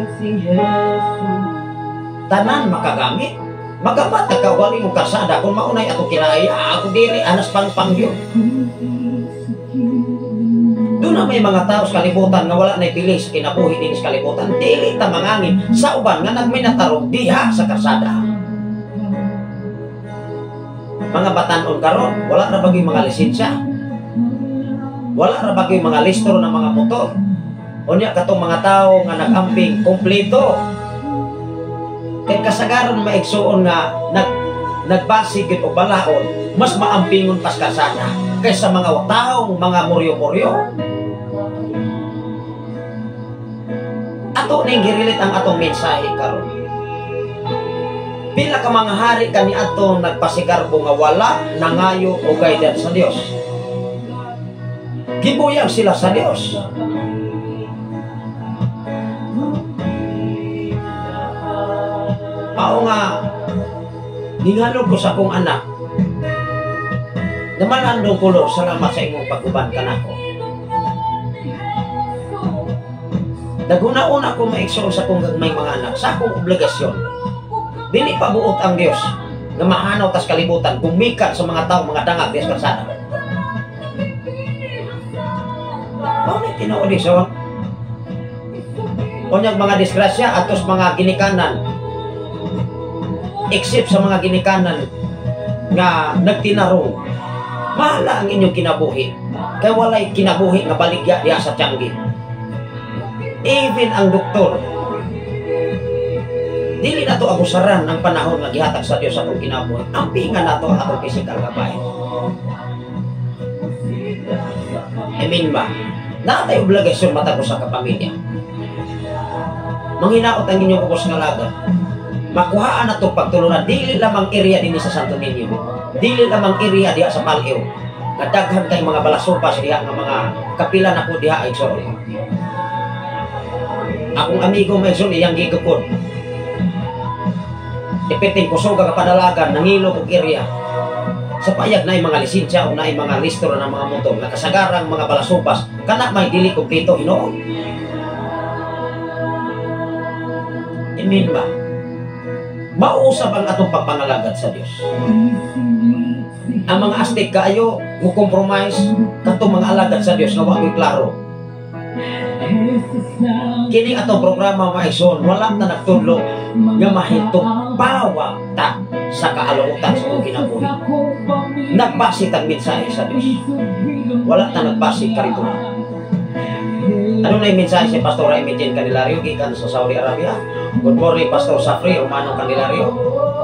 Tanan makagamit. Magamat ka wali mo karsada kung maunay ato kinaya ako dili anas pangpang yun. Doon na may mga tao sa kalibutan nga wala na pili sa kinabuhi din sa kalibutan. Dili ta mangangin sa uban nga nagminatarong diha sa karsada. Mga batanon karon, wala ra bagay mga lisensya. Wala ra bagay mga listro ng mga motor. Unya katong mga tao nga nag-amping kompleto. Kay kasagaran maigsuon nga nagbasig gyud og balaod, mas maampingon pas karsada kaysa mga taong mga muryo-muryo. Ato ning girilit ang atong mensahe karon. Pila ka mga hari kaniadto nagpasigarbo nga wala nangayo o guidance sa Dios. Gibuyag sila sa Dios. Mao nga ningalog ko sa akong anak. Namalandong kulo, salamat sa imong pag-uban kanako. Naguna-una ko maigsoon sa akong gagmay mga anak, sa akong obligasyon. Dili pa buot ang Dios nga mahanaw tas kalibutan, gumikan sa mga tao, mga dangag dias karsada. Mao ni tinuod igsoon. Unyag mga disgrasya atos mga ginikanan, except sa mga ginikanan nga nagtinarong, mahala ang inyong kinabuhi. Kay walay kinabuhi nga baligya diha sa tiyanggi. Even ang doktor, dili na to abusaran ang panahon nga gihatag sa Dios atong kinabuhi. Ampingan nato ang atong physical nga bahin. Amen ba? Naa tay obligasyon matag usa ka pamilya. Manghinaot ang inyong ubos nga lagad. Makuhaan na ito pagtulunan. Dili lamang area dinhi sa Santo Niño. Dili lamang area diha sa Palaw. Nga daghan kay mga balasupas diha nga mga kapila na ko diha ay sorry. Akong amigo may sorry iyang gigukod. Ipiting kusuga ka padalagan nangilo og area. Sa payag na mga lisensya o na mga listro ng mga motor nga kasagarang mga balasupas kana may dili kompleto hinuon. Amen ba? Mauusab ang atong pagpangalagad sa Dios. Ang mga astig kaayo mo compromise katong mga alagad sa Dios nga wa mo'y klaro. Kini atong programa maigsoon wala ta nagtudlo nga mahitupawa ta sa kaaluotan sa atong kinabuhi. Nagbase tag mensahe sa Dios. Wala ta nagbase karito. Ano na yung mensahe si Pastor Raimi Jean Candelario gikan sa Saudi Arabia? Good morning Pastor Safri Romano Candelario.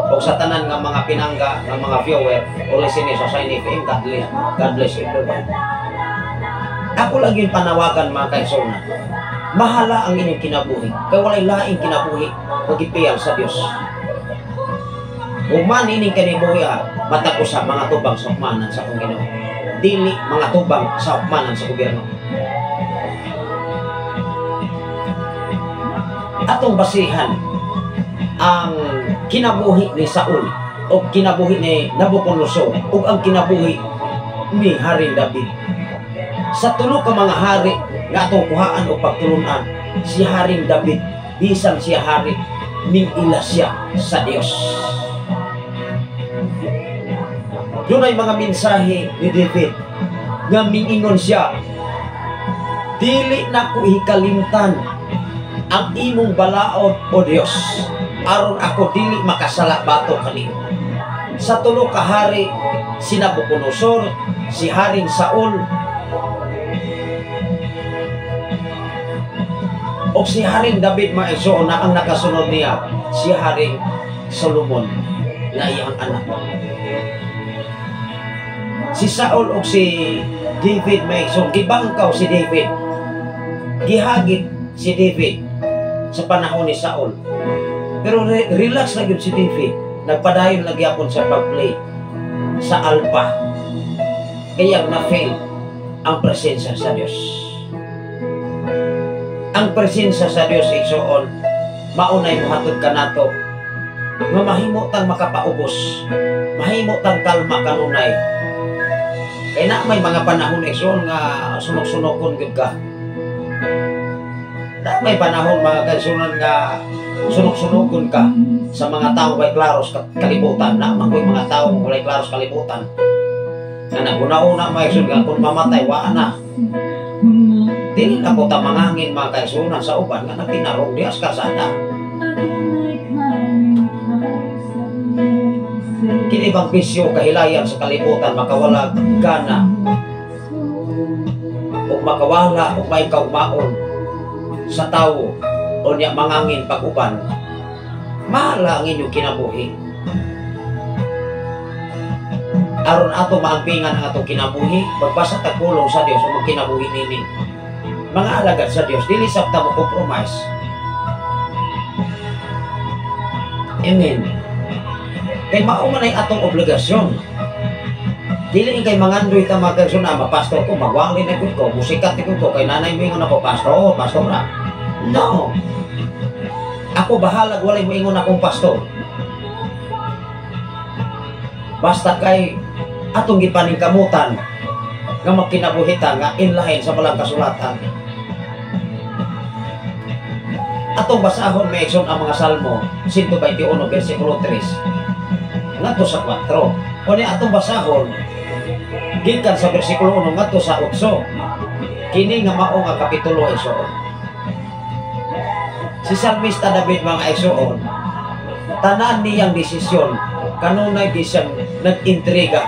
O sa tanan nga mga pinangga nga mga viewer o listener sa Shine FM, God bless, God bless everyone. Ako lang yung panawagan mga kaigsuonan. Mahala ang inyong kinabuhi. Kay walay laing kinabuhi magipiyal sa Dios. Human ining kinabuhi matag usa mga tubang sa hukmanan sa akong Ginoo. Dili mga tubang sa hukmanan sa gobyerno. Atong basihan ang kinabuhi ni Saul o kinabuhi ni Nabucodonosor o ang kinabuhi ni Haring David. Sa tulo ka mga hari nga atong kuhaan o pagtulunan, si Haring David, bisan siya hari, ning-ila siya sa Dios. Dunay mga mensahe ni David nga mingingon siya, dili na ko hikalimtan ang imong balaod, o Dios, aron ako dili makasala batok kanimo. Sa tulo ka hari, si Nabucodonosor, si Haring Saul, o si Haring David, mga igsoon, na ang nakasunod niya, si Haring Solomon na iyang anak. Si Saul o si David, mga igsoon, gibangkaw si David, gihagit si David sa panahon ni Saul. Pero relax na yun si David. Nagpadayon lagi akon sa pag-play sa alpa. Kaya na-fail ang presensya sa Dios. Ang presensya sa Dios, igsoon, maunay mohatod kanato nga mahimo tang makapaubos, mahimo tang kalma kanunay. Kay na may mga panahon, igsoon, nga sunok-sunokon gyud ka. Na may panahon, mga kaigsuonan, nga sunok-sunokon ka sa mga tao way klaros kalibutan. Na man ko'y mga tao walay klaros kalibutan. Nga naguna-una, mga igsoon, nga kung mamatay, waa na. Dili na ko ta mangangin, mga kaigsuonan, sa uban nga nagtinarong diha sa kalsada. Kini bang bisyo kahilayan sa kalibutan makawala gana o makawala o may kaugmaon sa tawo o niya mangangin pag-uban, mahala ang inyong kinabuhi. Aron ato maampingan ang atong kinabuhi, magbasa tag pulong sa Dios o magkinabuhi nini. Mga alagad sa Dios, dili sabta mo compromise. Amen. Kay mao man ay atong obligasyon. Dili kay mangandoy ta mga kaigsoon, mapastor ko, magwali na gud ko, musikat na gud ko, kay nanay moingon ako, pastor, pastor ra. No. Ako bahalag walay moingon akong pastor. Basta kay atong gipaningkamutan nga magkinabuhitan nga inlahin sa balang kasulatan. Atong basahon may igsoon ang mga Salmo 121 versikulo 3 ngadto sa 4. O ni atong basahon gikan sa versikulo 1 ngadto sa 8. Kini nga mao nga kapitulo, igsoon. Si Salmista David, mga igsoon, tanan niyang desisyon kanunay di siyang nag-intriga,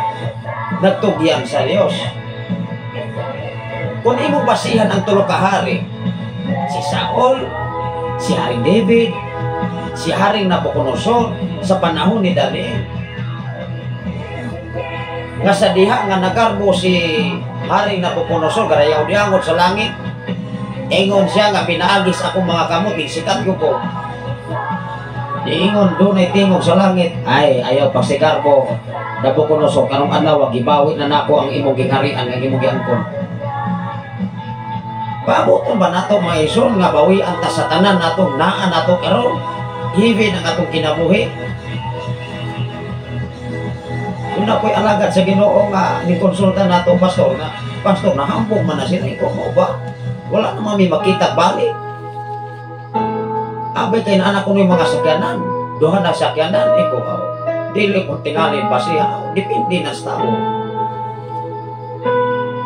nagtugyan sa Dios. Kung imong basihan ang tulo ka hari, si Saul, si Haring David, si Haring Nabucodonosor sa panahon ni Daniel. Nga sa diha nga nagarbo si Haring Nabucodonosor, garayaw diangot sa langit, ingon siya nga pinaagis akong mga kamot, sikat ko ko. Ingon dunay tingog sa langit, ay ayaw pagsigarbo Nabucodonosor, karong adlaw gibawi na nako ang imong giharian nga imong giangkon. Pabuton ba nato mga igsoon nga bawian ta sa tanan natong naa nato karon, even ang atong kinabuhi? Una ko'y alagad sa Ginoo nga ni konsulta nato pastor nga, pastor nahambog man na sila, ikaw mo ba? Wala naman may makita balik. Abay kay naanak ko mga sakyanan, duha na sakyanan, ikaw dili ko tingalin pa siya, depende na sa tao.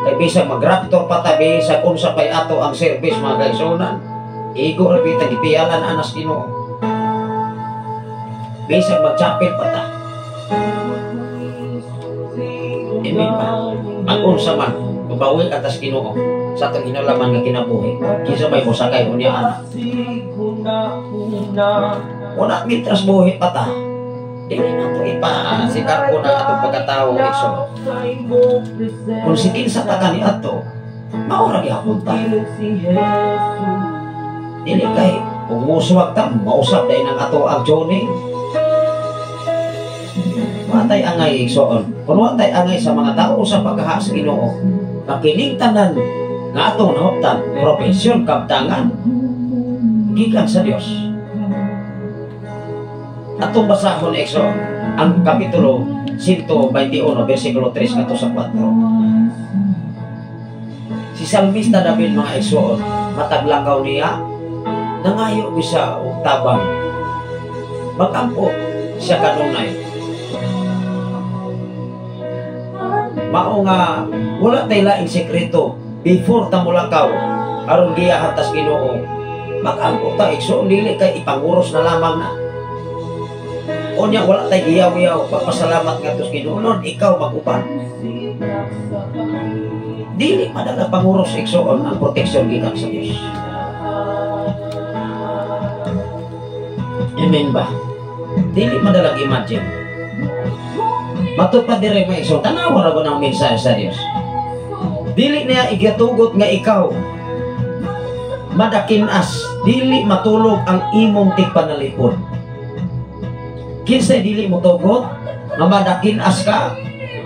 Kay bisag mag-raptor pa ta, bisag unsa pay ato ang service mga kaigsuonan, igo ra bitag gipiyalan anas Ginoo. Bisag mag-chapel pa ta. Amen ba? Mag-unsa man, mabawi atas Ginoo sa atong hinalaman nga kinabuhi. Kinsa may mosakay unya ana. Una mitras buhi pa ta. Dili na to ipasikar ko na atong pagkatao, igsoon. Kung si kinsa ta kani ato, mao ra gihapon ta. Dili kay kung musuwag ta, mausap dahil ang ato ang journey. Watay angay, igsoon. Kung watay angay sa mga tao sa paghaha sa Ginoo, makining tanan nga atong nahuptan, profesyon, kabtangan, gikan sa Dios. Atong basahon, igsoon, ang kapitulo 121 versikulo 3 ngadto sa 4. Si Salmista David, mga igsoon, matag lakaw niya, nangayo bisa og tabang. Magampo siya kanunay. Mao nga wala tay laing sekreto before ta mulakaw aron giyahan tas Ginoo. Magampo ta, igsoon, dili kay ipanguros na lamang na. Unya wala tay giyaw-yaw pagpasalamat ngadto sa Ginoo. Lord, ikaw mag-uban. Dili madala panguros, igsoon, ang proteksyon gikan sa Dios. Amen ba? Dili madalag imagine. Matod pa dire, mga igsoon, tanawa ra ba ng mensahe sa Dios? Dili niya igatugot nga ikaw madakinas, dili matulog ang imong tigpanalipod. Kinsay dili mo tugot nga madakinas ka?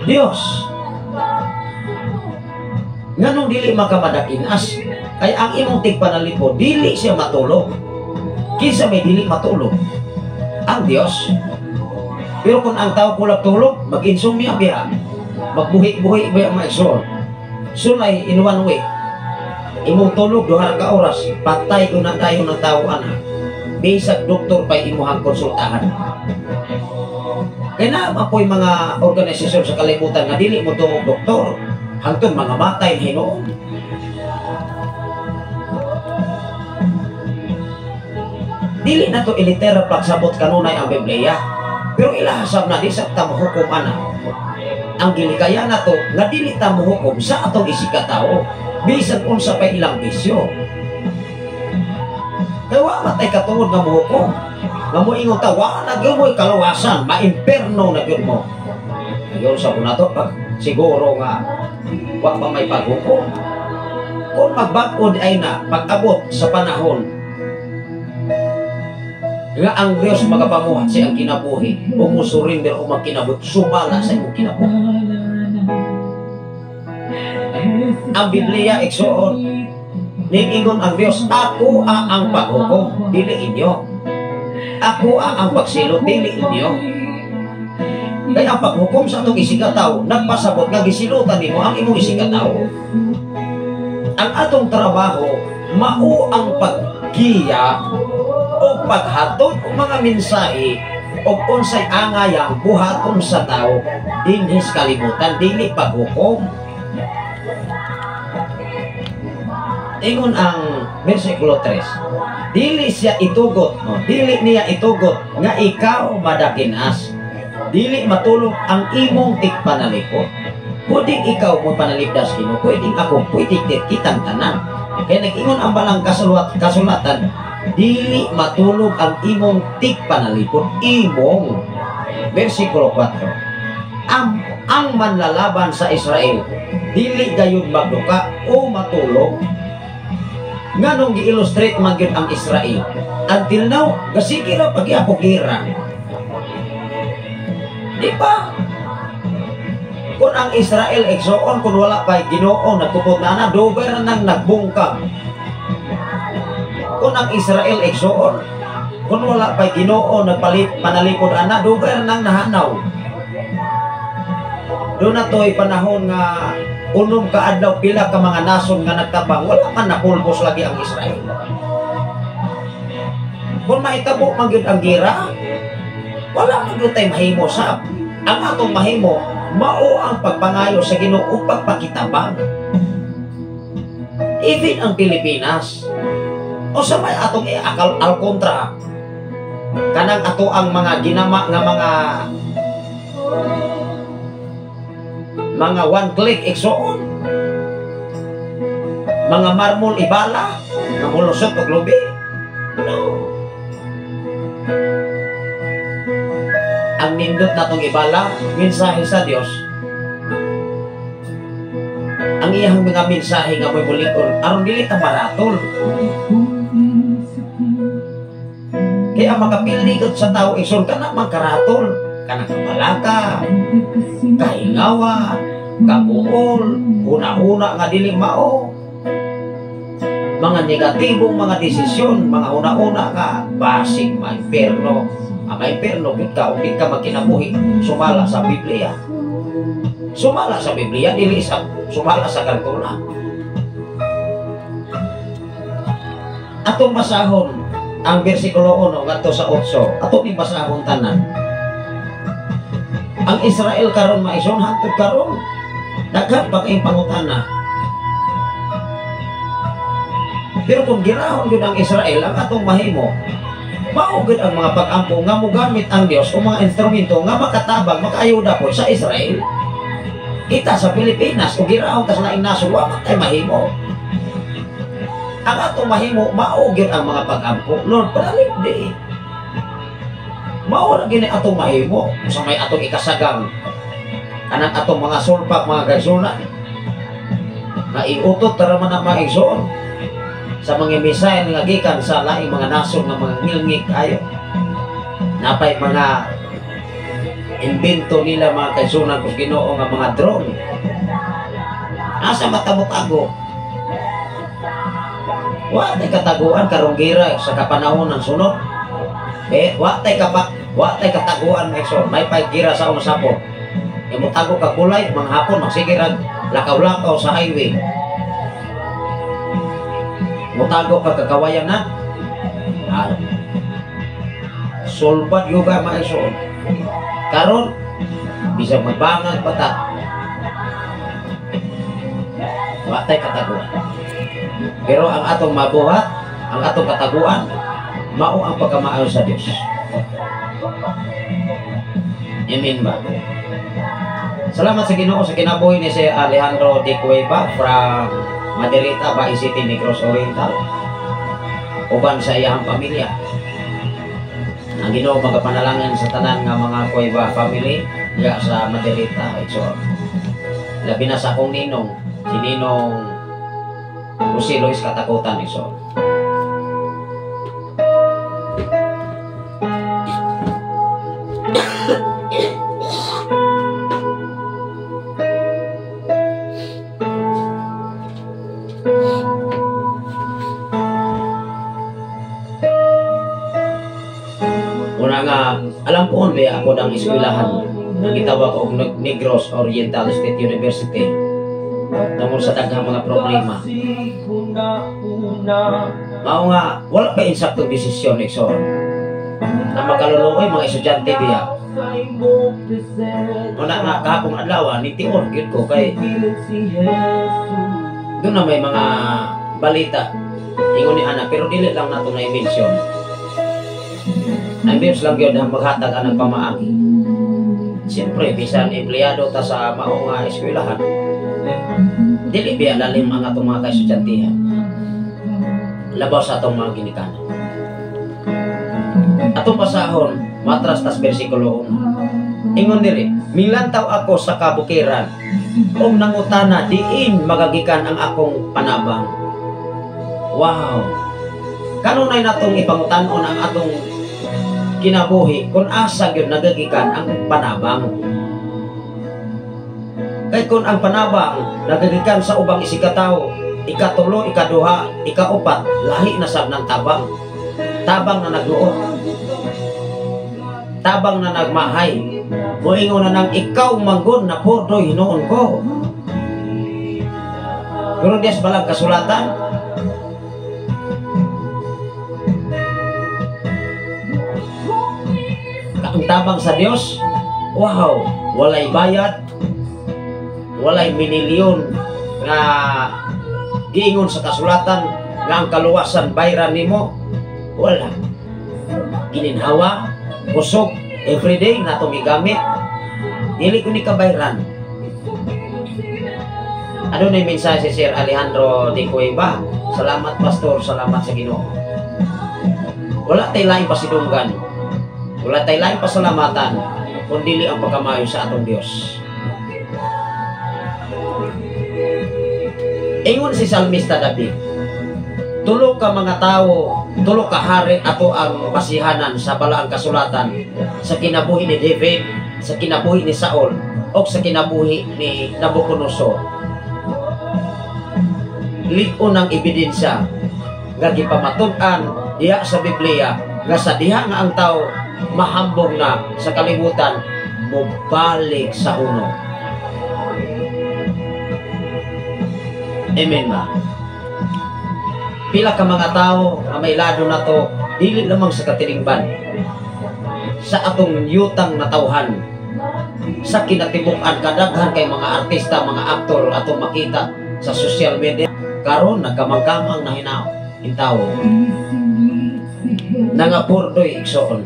Dios. Nganong dili makamadakinas? Kay ang imong tigpanalipod dili siya matulog. Kinsa may dili matulog? Ang Dios. Pero kung ang tao kulap tulog, mag-insomnia biya, magbuhi-buhi biya, mga igsoon. Sulay in one week, imong tulog 2 ka oras, patay ko na tayo ng tao ana. Bisag doktor pa'y imuhang konsultahan. Kaya na apoy mga organisasyon sa kalibutan nga dili mo tuog doktor, hangtod mga matay hinuon. Dili na to iliteral pagsabot kanunay ang Biblia. Pero ilahasab na di sa ta mohukom ana. Ang gilikayan na to nga dili ta mohukom sa atong isikatao bisan unsa pay ilang bisyo. Kay wa matay katungod nga mohukom. Nga moingon ta wa na gyud mo'y kaluwasan, maimperno na gyud mo. Ayon sa kunato pag siguro nga wa pa may paghukom. Kung magbag-od ay na pag-abot sa panahon nga ang Dios magapamuhat sa iyang kinabuhi, o musurrender o magkinabot, sumala sa imong kinabuhi. Ang Biblia, igsoon, niingon ang Dios, ako ang paghukom, dili inyo. Ako ang pagsilot, dili inyo. Kaya ang paghukom sa atong isigataw, nagpasabot nga gisilutan nimo ang imong isigataw. Ang atong trabaho, mao ang paggiya o paghatod og mga mensahe og unsay angayang buhaton sa tao dinhis kalibutan, dili paghukom. Ingon ang bersikulo 3, dili siya itugot, no? Dili niya itugot nga ikaw madakinas, dili matulog ang imong tigpanalipod. Pwedeng ikaw mo panalipdas Ginoo, pwedeng ako, pwedeng kitang tanan. Kaya nag-ingon ang balang kasulatan, dili matulog ang imong tigpanalipod, imong. Bersikulo 4, ang manlalaban sa Israel dili gayon magduka o matulog. Nganong gi-illustrate man gyud ang Israel until now, gasige ra pagyapon gira. Di ba? Kung ang Israel igsoon, kung wala pa'y Ginoo nagtupod na na, dugay ra nang nagbungkag. Kung ang Israel igsoon, kung wala pa'y Ginoo nagpalit panalipod ana, dugay ra nang nahanaw. Doon na to'y panahon nga unom ka adlaw pila ka mga nason nga nagtabang, wala man napulbos lagi ang Israel. Kung mahitabo man gyud ang gira, wala man gyud tay mahimo sab. Ang atong mahimo mao ang pagpangayo sa Ginoo ug pagpakitabang. Even ang Pilipinas, o sa may atong iakal al kontra kanang ato ang mga ginama nga mga one click igsoon, mga marmol ibala nga molusot og lubi. No. Ang nindot natong ibala, mensahe sa Dios. Ang iyang mga mensahe nga mo'y mulikon aron dili ta maratol. Kaya makapildi sa tao igsoon kana magkaratol, kana kabalaka, kahingawa, kabuol, una-una nga dili mao, mga negatibong mga desisyon, mga una-una nga basig maimperno. Maimperno gyud ka ug di ka magkinabuhi sumala sa Biblia. Sumala sa Biblia, dili sa sumala sa kartula. Atong basahon ang bersikulo 1 ngadto sa 8. Ato ning basahon tanan. Ang Israel karon maison hangtod karon daghan pa kayong pangutana. Pero kung girahon gyud ang Israel, ang atong mahimo, mao gyud ang mga pag-ampo nga mogamit ang Dios o mga instrumento nga makatabang, makaayuda po sa Israel. Kita sa Pilipinas, kung girahon ta sa laing nasod, wa man tay mahimo. Ang atong mahimo, mao gyud ang mga pag-ampo. Lord, panalig di. Mao ra gyud atong mahimo sa may atong ikasagang kanang atong mga sulpak, mga kaigsunan nga iutot tara man ang mga igsoon sa mga missile nga gikan sa laing mga nasod nga mga ngilngig ayo. Napay mga imbento nila mga kaigsunan kus Ginoo nga mga drone. Asa matamot-ago? Wa tay kataguan karong gira sa kapanahon ng sunod. Wa tay kataguan mga igsoon. May paggira sa unang sapot. Imo tago ka kulay mga hapon magsige rag lakaw-lakaw sa highway. Mutago ka kakawayan na. Sulbad yuga mga igsoon. Karon bisag magbangag pa ta. Wa tay kataguan. Pero ang atong mabuhat, ang atong kataguan, mao ang pagkamaayo sa Dios. Amen ba? Salamat sa Ginoo sa kinabuhi ni si Alejandro De Cueva from Maderita, Bae City, Negros Oriental. Uban sa iyang pamilya. Ang Ginoo magapanalangin sa tanan nga mga Cueva family diya sa Maderita, Igsoon. Labi na sa akong ninong, si Ninong Jose Luis Katakutan, Igsoon. Una nga, alam po ba ako ng eskwelahan ang gitawag og Negros Oriental State University tungkol sa daghang mga problema. Mao nga, wala pa insaktong desisyon, Igsoon. Ang makaluluoy mga estudyante biya. Una nga, kahapong adlaw, nitior gyud ko kay doon na may mga balita ingon ni ana, pero dili lang nato na i-mention. Ang Diyos lang yun ang maghatag ang pamaagi. Siyempre, bisan empleyado ta sa mao nga eskwelahan, dili biya lalim ang atong mga kaestudyantehan. Labaw sa atong mga ginikanan. Atong pasahon, matras tas bersikulo 1. Ingon diri, milantaw ako sa kabukiran, ug nangutana diin magagikan ang akong panabang. Wow! Kanunay natong ipangutan-on ang atong kinabuhi kung asa gyud nagagikan ang panabang. Kay kung ang panabang nagagikan sa ubang isikatawo, ikatulo, ikaduha, ikaupat, lahi na sab ng tabang. Tabang na nagluot, tabang na nagmahay. Moingon na nang ikaw manggon na pordoy hinuon ko. Pero des balang kasulatan, ang tabang sa Dios, wow, walay bayad, walay minilyon nga giingon sa kasulatan nga ang kaluwasan bayran nimo, wala. Gininhawa, kusog, everyday natong gigamit, dili ko ni kabayran. Ano na yung mensahe si Sir Alejandro De Cueva? Salamat pastor, salamat sa Ginoo. Wala tay laing pasidunggan, wala tay laing pasalamatan, kun dili ang pagkamayo sa atong Dios. Ingon si Salmista David, tulo ka mga tawo, tulo ka hari ato ang basihanan sa balaang kasulatan sa kinabuhi ni David, sa kinabuhi ni Saul, o sa kinabuhi ni Nabucodonosor. Lig-on ang ebidensya nga gipamatud-an diha sa Biblia nga sa diha nga ang tao mahambog na sa kalibutan, mobalik sa uno. Amen ba? Pila ka mga tao nga mailado nato dili lamang sa katilingban, sa atong yutang natawhan, sa kinatibuk-an, kadaghan kay mga artista, mga aktor atong makita sa social media karon nagkamangkamang na hinaw intawo nangapurdoy, igsoon.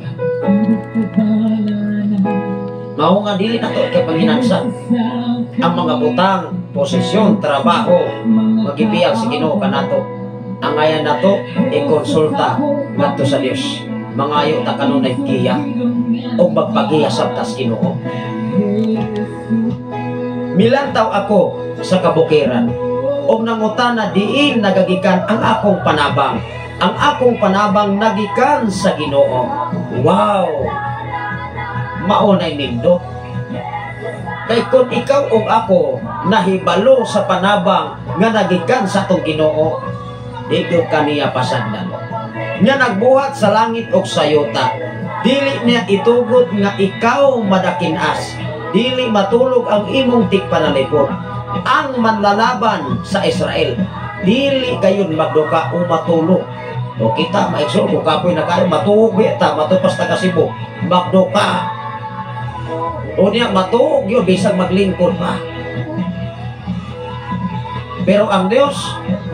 Mao nga dili nato kay panghinansa ang mga butang, posisyon, trabaho magipiyal sa Ginoo kanato. Angayan nato ikonsulta ngadto sa Dios. Mangayo ta kanunay giya o magpagiya sabta sa Ginoo. Milantaw ako sa kabukiran og nangutana diin nagagikan ang akong panabang. Ang akong panabang nagikan sa Ginoo. Wow! Mao nay nindot. Kay kung ikaw ug ako nahibalo sa panabang nga nagikan sa atong Ginoo, di gyud kaniya pasagdan. Nga nagbuhat sa langit ug sa yuta, dili niya itugot nga ikaw madakinas, dili matulog ang imong tigpanalipod. Ang manlalaban sa Israel, dili gayon magduka o matulog. O kita, maigsoon, kung kapoy na kayo, matuog ta, matupas ta Cebu, magduka. O niya, matuog yun, bisag maglingkod pa. Pero ang Dios,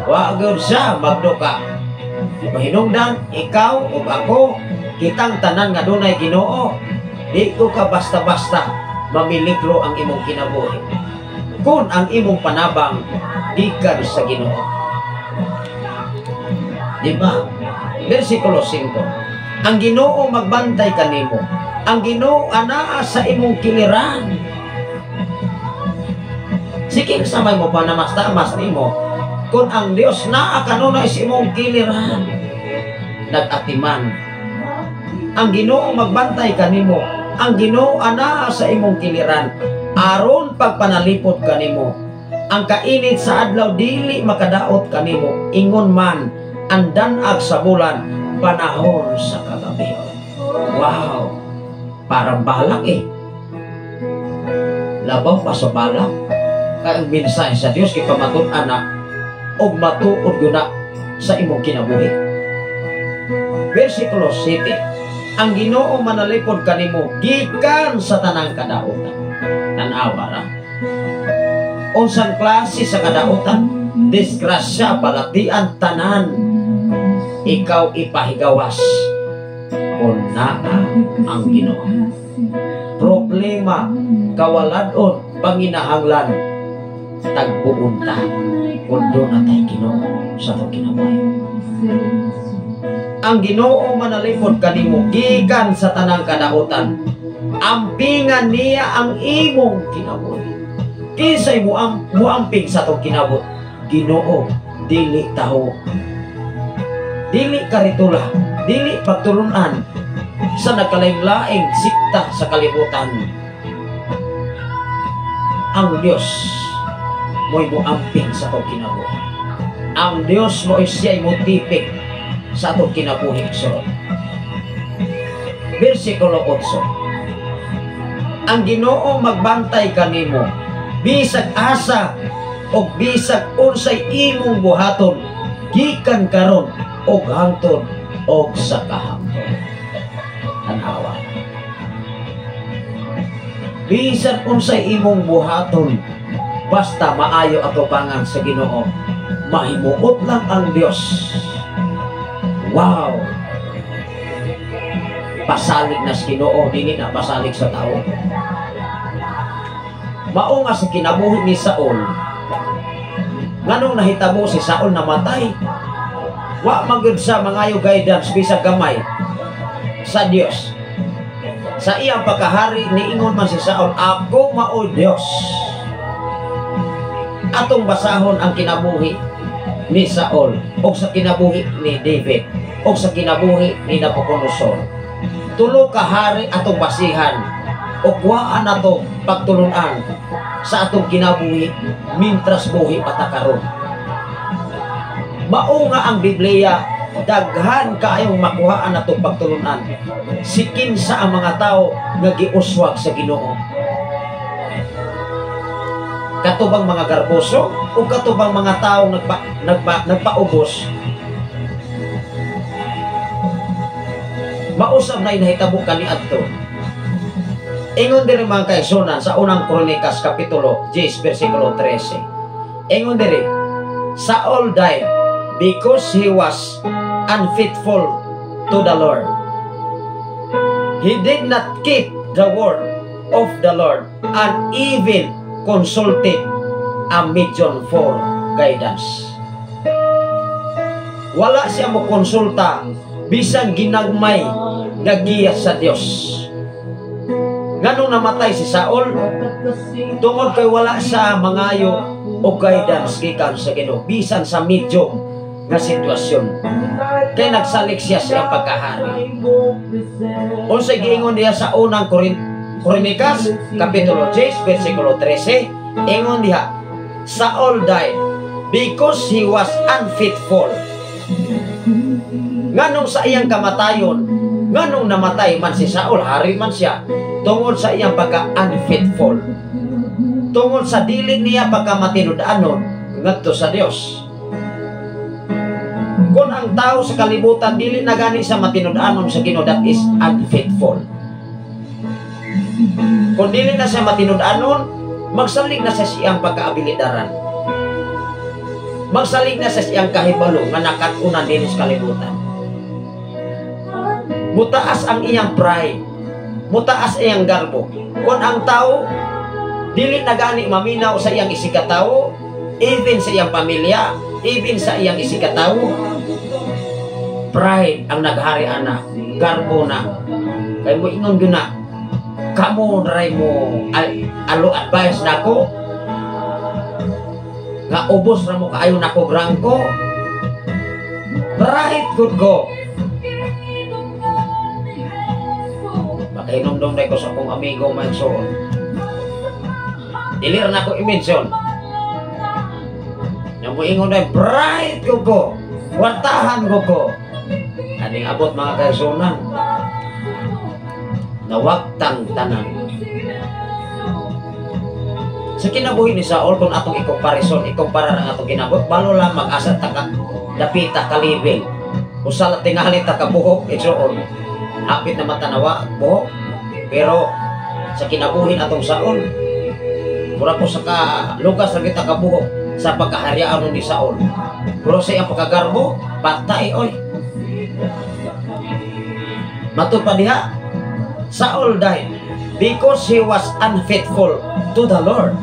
wa gyud siya magduka. Mahinungdan, ikaw ug ako, kitang tanan nga dunay Ginoo, di ko ka basta-basta mamiliklo ang imong kinabuhi. Kung ang imong panabang gikan sa Ginoo. Di ba? Versikulo 5. Ang Ginoo magbantay kanimo. Ang Ginoo anaa sa imong kiliran. Sige, sa may mo panamas-tamas nimo kung ang Dios naa kanunay sa imong kiliran. Nag-atiman. Ang Ginoo magbantay kanimo. Ang Ginoo anaa sa imong kiliran aron pagpanalipod kanimo. Ang kainit sa adlaw dili makadaot kanimo, ingon man ang danag sa bulan panahon sa kagabi. Wow! Parang balak eh. Labaw pa sa balak. Kaya ang mensahe sa Dios kay pamatud-an na og matuod yun na sa imong kinabuhi. Versikulo 7. Ang Ginoo manalipod kanimo gikan sa tanang kadautan. Tan-awa ra. Unsang klase sa kadautan? Disgrasya, balatian, tanan. Ikaw ipahigawas kung naa ang Ginoo. Problema, kawaladon, panginahanglan, tagbuon ta kung duna tay Ginoo sa atong kinabuhi. Ang Ginoo manalipod kanimo gikan sa tanang kadautan. Ampingan niya ang imong kinabuhi. Kinsay mo am muamping sa atong kinabuhi? Ginoo, dili tawo. Dili karitula, dili pagtulunan sa nagkalaing-laing sikta sa kalibutan. Ang Dios mo'y muamping sa atong kinabuhi. Ang Dios mo'y siya'y mutipik sa atong kinabuhi. So, versikulo 8. Ang Ginoo magbantay kanimo bisag asa og bisag unsay imong buhaton gikan karon og hangtod og sa kahangtod. Tanawa. Bisan unsay imong buhaton, basta maayo atubangan sa Ginoo, mahimuot lang ang Dios. Wow! Pasalig na sa Ginoo, dili na pasalig sa tao. Mao nga sa kinabuhi ni Saul, nganong nahitabo si Saul namatay, wa man gyud sa mangayo guidance bisag gamay sa Dios. Sa iyang pagkahari, niingon man si Saul, "Ako mao Dios." Atong basahon ang kinabuhi ni Saul o sa kinabuhi ni David o sa kinabuhi ni Nabucodonosor. Tulo ka hari atong basihan o kuhaan nato pagtulunan sa atong kinabuhi mintras buhi pa ta karon. Mao nga ang Biblia daghan kaayong makuhaan natong pagtulunan. Si kinsa ang mga tao nga giuswag sa Ginoo? Katubang mga garboso o katubang mga tao nagpaubos Mausab na nahitabo kaniadto. Ingon diri, mga kaigsuonan, sa Unang Kronikas kapitulo 10 bersikulo 13. Ingon diri, "Saul died because he was unfaithful to the Lord. He did not keep the word of the Lord and even consulted a medium for guidance." Wala siya mo konsulta bisan ginagmay nga giya sa Dios. Nganong namatay si Saul? Tungod kay wala siya mangayo o guidance gikan sa Ginoo bisan sa medium nga sitwasyon. Kay nagsalig siya sa iyang pagkahari. Unsay giingon diha sa Unang Kronikas kapitulo 10 bersikulo 13? Ingon diha, "Saul died because he was unfaithful." Nganong sa iyang kamatayon, nganong namatay man si Saul, hari man siya? Tungod sa iyang pagka-unfaithful. Tungod sa dili niya pagkamatinud-anon ngadto sa Dios. Kung ang tao sa kalibutan dili na gani sa matinud-anon sa Ginoo, that is unfaithful. Kung dili na siya matinud-anon, magsalig na sa siyang pagkaabilidaran. Magsalig na sa siyang kahibalo nga nakat-unan dinhi sa kalibutan. Mutaas ang iyang pride. Mutaas iyang garbo. Kung ang tao dili na gani maminaw sa iyang isigkatawo, even sa iyang pamilya, even sa iyang isigkatawo, pride ang naghari ana, garbo na. Kay mo ingon gyud na, kamo ray mo alo advice nako nga ubos ra mo kaayo nako grangko, right good ko. Makahinumdum ko sa akong amigo, mga igsoon. Dili ra nako i-mention. Yang moingon na bright ko ko, kwartahan ko ko. Aning abot, mga kaigsuonan, nawagtang tanan. Sa kinabuhi ni Saul, kung atong i-comparison, ikumpara ang atong kinabuhi, balo lamang asa ta ka dapita ka level. Usa lang tingali ta ka buhok, igsoon. Hapit na matanawa, buhok. Pero sa kinabuhi atong Saul, mura ko sa ka lugas ra kita kabuhok sa pagkaharian ni Saul. Pero sa iyang pagkagarbo, patay oy. Matud pa diha, Saul died because he was unfaithful to the Lord.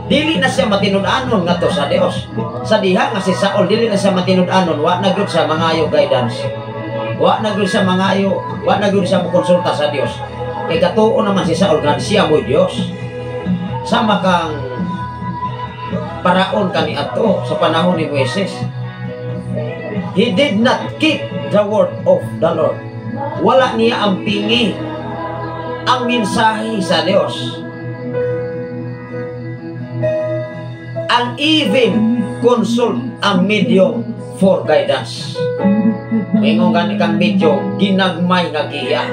Dili na siya matinud-anon ngadto sa Dios. Sa diha nga si Saul dili na siya matinud-anon, wa na gyud sa mangayo guidance. Wa na gyud siya mangayo, wa na gyud siya mokonsulta sa Dios. Kay katuo naman si Saul nga siya mo'y Dios. Sama kang paraon kaniadto sa panahon ni Moises. He did not keep the word of the Lord. Wala niya ang pingi ang mensahe sa Dios. And even consult a medium for guidance. Ingon gani kang medium, ginagmay nga giya.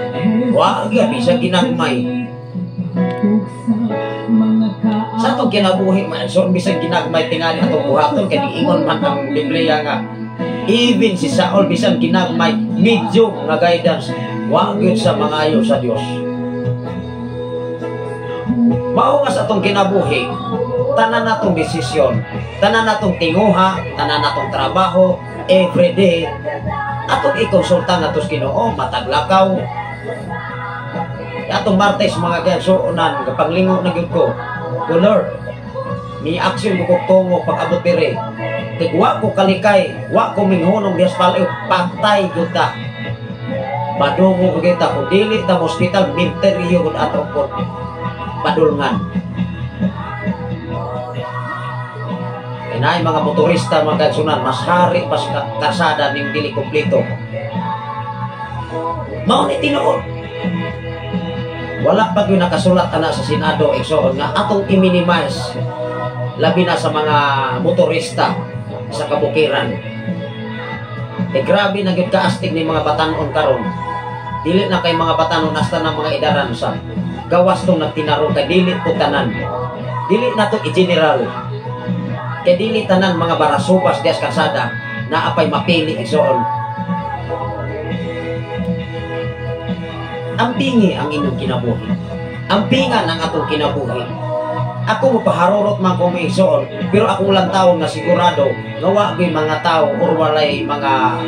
Wa gyud bisa ginagmay. Sa atong kinabuhi man, so bisan ginagmay tingali atong buhaton, kay giingon man ang Biblia nga even si Saul bisan ginagmay medium nga guidance, wa gyud sa mangayo sa Dios. Mao nga sa atong kinabuhi, tanan natong desisyon, tanan natong tinguha, tanan natong trabaho, everyday, atong ikonsulta nga sa Ginoo, mataglakaw. Atong Martes, mga kaigsuonan, kapanglingo na gyud ko. Ko Lord, mi action ko kog tungo pag abot dire. Kay wa ko kalikay, wa ko minghunong diha sa palayo, patay gyud ta. Madungo ko kita kung dili ta mo hospital, minteryo gud ato po padulngan. Kaya mga motorista, mga kaigsuonan, mas hari pas karsada ning dili kompleto. Mao ni tinuod. Wala pa gyud nakasulat ana sa Senado, igsoon, nga atong i-minimize labi na sa mga motorista sa kabukiran. Eh grabe na gyud kaastig ni mga batanon karon. Dili na kay mga batanon hasta na mga idaran sa gawas tong nagtinarong kay dili po tanan. Dili na to i-general. Kay dili tanan mga barasubas dias kalsada na apay mapili, igsoon. Ampingi ang inyong kinabuhi. Ampingan ang atong kinabuhi. Ako mapaharurot man ko, mga igsoon, pero akong lantawon nga sigurado nga wa gyud mga tao or walay mga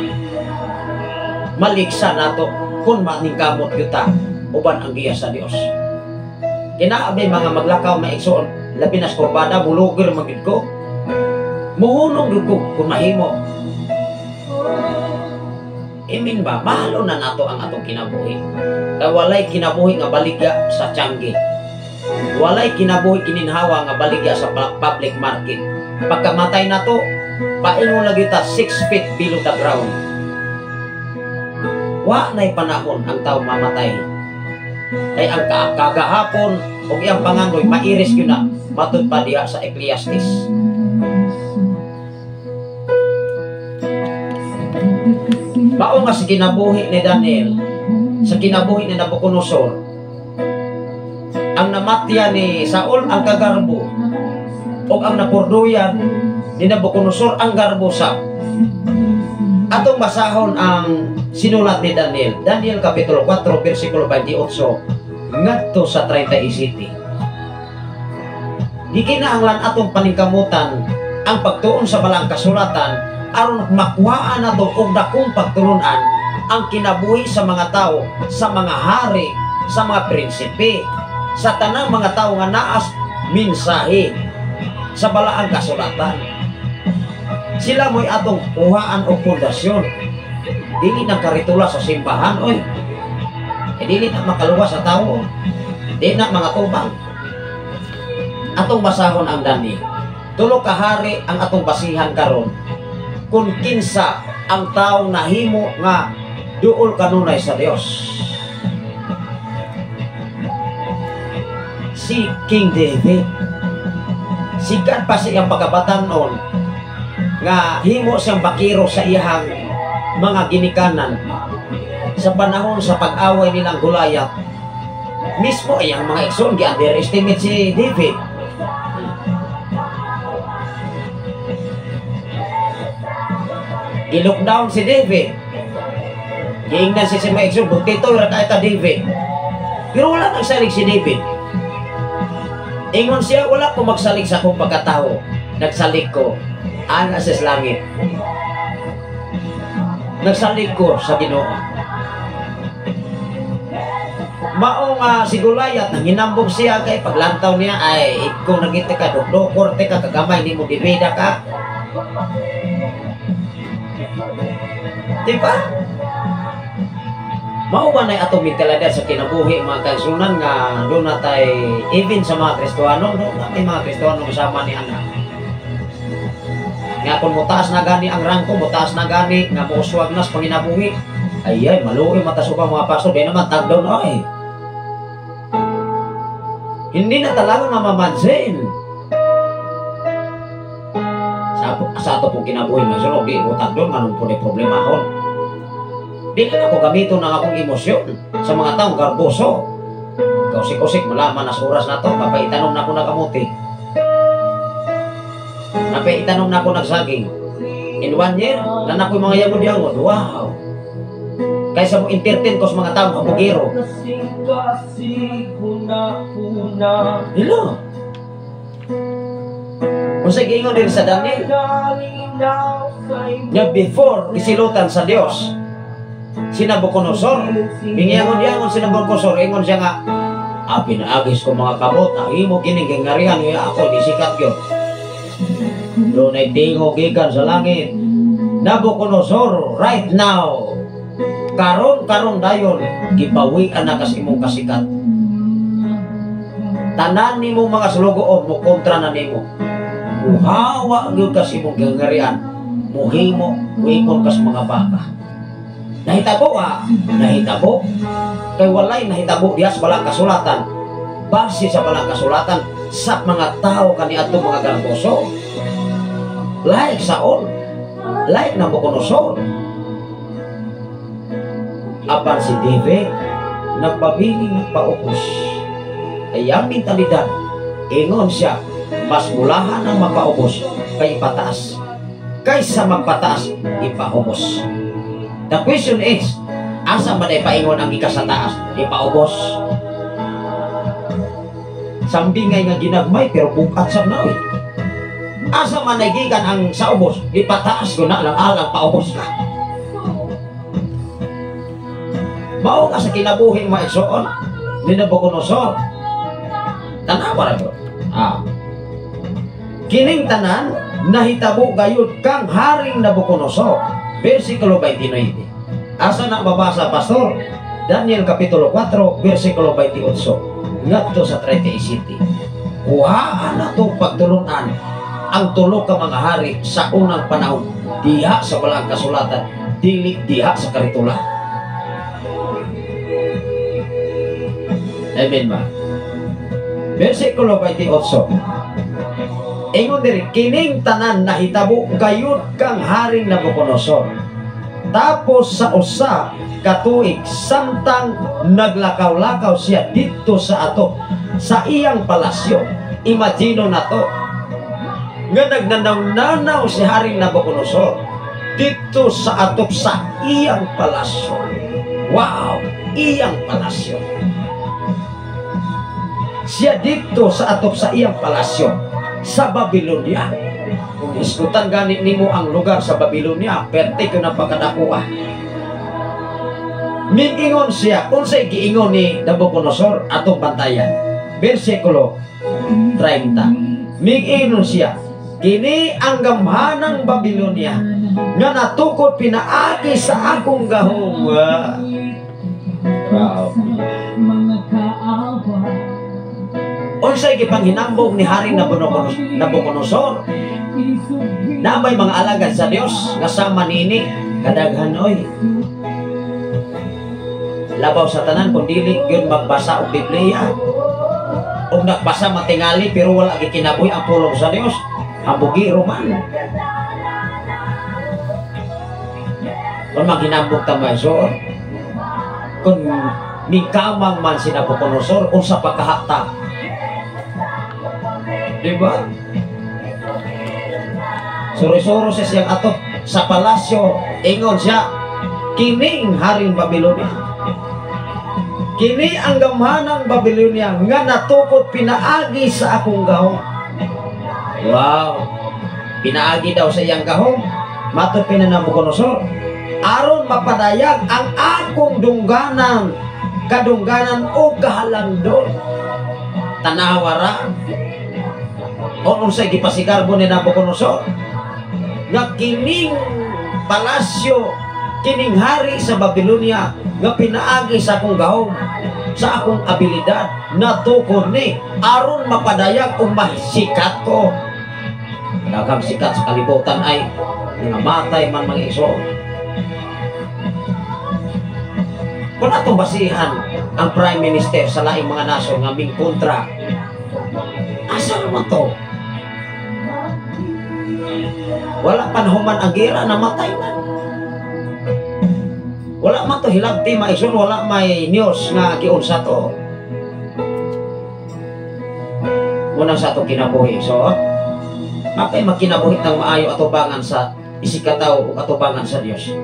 maliksa nato kung maningkamot gyud ta uban ang giya sa Dios. Kinaabi mga maglakaw, mga igsoon, labi na sa kurbada, mulugir man gyud ko. Muhunong gyud ko kung mahimo. Imin ba, mahalo na nato ang atong kinabuhi. Kay walay kinabuhi nga baligya sa tiyanggi. Walay kinabuhi kininhawa nga baligya sa public market. Pagkamatay nato, paingon lagi ta 6 feet below the ground. Wa na'y panahon ang tao mamatay. Kay ang kagahapon ug iyang pangandoy mairis gyud na, matud pa diha sa Ecclesiastes. Mao nga sa kinabuhi ni Daniel, sa kinabuhi ni Nabucodonosor, ang namatya ni Saul ang kagarbo, ug ang napurduyan ni Nabucodonosor ang garbo sa. Atong basahon ang sinulat ni Daniel, Daniel Kapitulo 4, versikulo 28, ngadto sa 37. Gikinahanglan atong paningkamutan ang pagtuon sa balang kasulatan aron makuhaan nato og dakong pagtulunan ang kinabuhi sa mga tao, sa mga hari, sa mga prinsipe, sa tanang mga tao nga naas mensahe sa balaang kasulatan. Sila mo'y atong kuhaan og pundasyon. Dili na karitula sa simbahan, oy. E dili na makaluwas sa tao. Di na mga tubang. Atong basahon ang Daniel. Tulo ka hari ang atong basihan karon. Kung kinsa ang taong nahimo nga duol kanunay sa Dios. Si King David. Sikat pa sa iyang pagkabatanon nga himo siyang bakiro sa iyang mga ginikanan sa panahon sa pag-away nilang Goliath. Mismo iyang mga igsoon gi-underestimate si David. Gi-lockdown si David. Giingnan si mga igsoon, butito ra kay ka David. Pero wala nagsalig si David. Ingon siya, wala ko magsalig sa akong pagkatao. Nagsalig ko ana sa langit. Nagsalig ko sa Ginoo. Mao nga si Goliath nanginambog siya kay paglantaw niya ay ikaw nagita ka dokdokor te ka kagamay nimo dibida ka. Di ba? Mao ba nay atong mentalidad sa kinabuhi, mga kaigsunan, nga doon na tay even sa mga Kristohano, doon na may mga Kristohano kasama ni ana. Nga kung mutaas na gani ang rangko, mutaas na gani nga mouswag na sa panginabuhi, ay ay maluoy matasuka mga pastor, di naman tag down ay. Hindi na talaga mamamansin. Sa ato pong kinabuhi, may sulog, di ko tag down, anong po ni problema hon. Di na ako gamiton ang akong emosyon sa mga taong garboso. Kausik-usik, malaman na sa oras na to, papaitanom na ako nakamuti. Napaitanong na ako nagsaging. In 1 year, na ako mga yangod-yangod. Wow! Kaysa mo entertain ko sa mga taong habugero. Hello? Kung sa giingon din sa Daniel, nga before isilutan sa Dios, si Nabucodonosor, bingiyangon-yangon si Nabucodonosor, ingon siya nga, pinaagis ko mga kamot, ahimo kining gingarihan, ako, di sikat yun. Doon ay tingog gikan sa langit. Nabucodonosor, right now, karon-karon dayon, gibawian na kas imong kasikat. Tanan nimo mga sulugoon, mo kontra na nimo. Muhawa gyud kas imong gingarian, muhimo, wikon kas mga baka. Nahitabo ha, nahitabo. Kay walay nahitabo diha sa balang kasulatan. Base sa balang kasulatan sa mga tao kaniadto mga garboso. Like Saul, like Nabucodonosor. Apan si David nagpabiling nagpaupos. Ay ang mentalidad, ingon siya, mas mulahan ang mapaubos kay ipataas kaysa magpataas ipaubos. The question is, Asa man ay paingon ang gikas sa taas? Ipaubos. Sambingay nga ginagmay pero bukat sa na eh. Asa man ay gikan ang sa ubos? Ipataas ko na lang alang paubos ka. Mao ka sa kinabuhi mga igsoon ni Nabucodonosor. Tanawa ra to. Kining tanan nahitabo gayud kang Haring Nabucodonosor. Versikulo 29. Asa na mabasa, pastor? Daniel kapitulo 4 versikulo 28 ngadto sa 37. Kuhaan na to pagtulunan ang tulo ka mga hari sa unang panahon diha sa balang kasulatan, dili diha sa karitula. Amen ba? Versikulo 28. Ingon diri, kining tanan nahitabo gayud kang Haring Nabucodonosor. Tapos sa usa ka tuig samtang naglakaw-lakaw siya didto sa ato sa iyang palasyo. Imagino na to nga nagnanaw-nanaw si Haring Nabucodonosor didto sa atop sa iyang palasyo. Wow, iyang palasyo. Siya didto sa atop sa iyang palasyo sa Babylonia. Kung iskutan gani nimo ang lugar sa Babylonia, perte ko na pagkadakuha. Miingon siya, unsay giingon ni Nabucodonosor atong bantayan. Versikulo 30. Miingon siya, kini ang gamhanang Babylonia nga natukod pinaagi sa akong gahom. Wow. Unsay gipanghinambog ni Haring Nabucodonosor? Na may mga alagad sa Dios nga sama niini kadaghan oy. Labaw sa tanan kung dili gyud magbasa og Biblia. Og nagbasa matingali pero wala gikinabuhi ang pulong sa Dios, hambugiro man. Kung maghinambog ta maesor, kung mingkamang man si Nabucodonosor unsa pagkahata. Diba? Suro-suro siya siyang atop sa palasyo. Ingon siya, kining Haring Babylonia. Kini ang gamhanang Babylonia nga natukod pinaagi sa akong gahom. Wow! Pinaagi daw sa iyang gahom. Matod pa ni Nabucodonosor, aron mapadayag ang akong dungganan, kadungganan o kahalangdon. Tanawa ra. O unsay gipasigarbo ni Nabucodonosor nga kining palasyo, kining hari sa Babylonia nga pinaagi sa akong gahom, sa akong abilidad, natukod ni aron mapadayag o mahisikat ko. Daghang sikat sa kalibutan ay nangamatay man mga igsoon. Kung atong basihan ang Prime Minister sa laing mga nasyon nga mingkontra, asa naman to? Wala panhuman ang gira, namatay man. Wala man to hilabti maigsoon, wala may news nga giunsa to. Muna sa atong kinabuhi. So, mapay magkinabuhi ng maayo atubangan sa isikataw o atubangan sa Dios.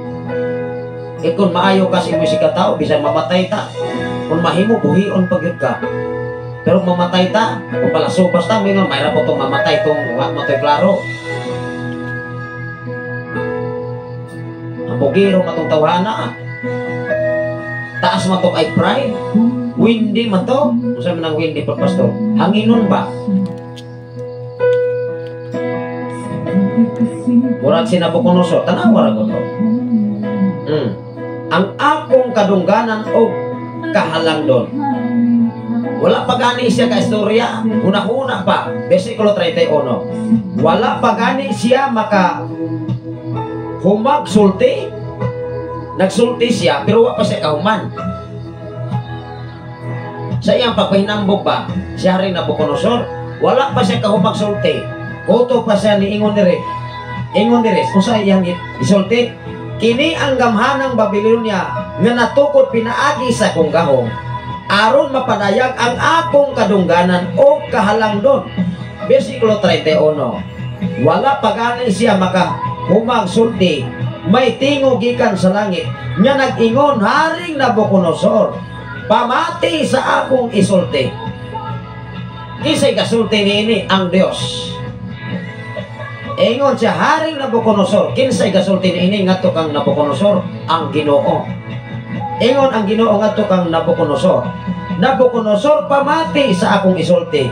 E kung maayo ka sa imong isikataw, bisan mamatay ta. Kung mahimo, buhion pa gyud ka. Pero mamatay ta, kung palasubas ta, mingon, mayra po itong mamatay itong wa mo to'y klaro. Bugiro matong tawhana. Taas man to kay pride. Windy man to. Unsa man ang windy pag pastor? Hanginon ba? Murag si Nabucodonosor, tanawa ra ko to. Ang akong kadungganan og kahalangdon. Wala pa gani siya ka istorya, huna-huna pa. Versikulo 31. Wala pa gani siya maka humagsulti. Nagsulti siya pero wa pa siya kahuman. Sa iyang pagpahinambog ba si Haring Nabucodonosor, wala pa siya kahumagsulti. Kuto pa siya ni ingon diri. Ingon diri unsa iyang isulti? Kini ang gamhanang Babylonia nga natukod pinaagi sa akong gahom aron mapadayag ang akong kadungganan o kahalangdon. Versikulo 31. Wala pa gani siya maka humagsulti, May tingog gikan sa langit nga nag-ingon, "Haring Nabucodonosor, pamati sa akong isulti." Kinsay gasulti niini? Ang Dios. Ingon siya, "Haring Nabucodonosor," kinsay gasulti niini ngadto kang Nabucodonosor? Ang Ginoo. Ingon ang Ginoo ngadto kang Nabucodonosor, "Nabucodonosor, pamati sa akong isulti.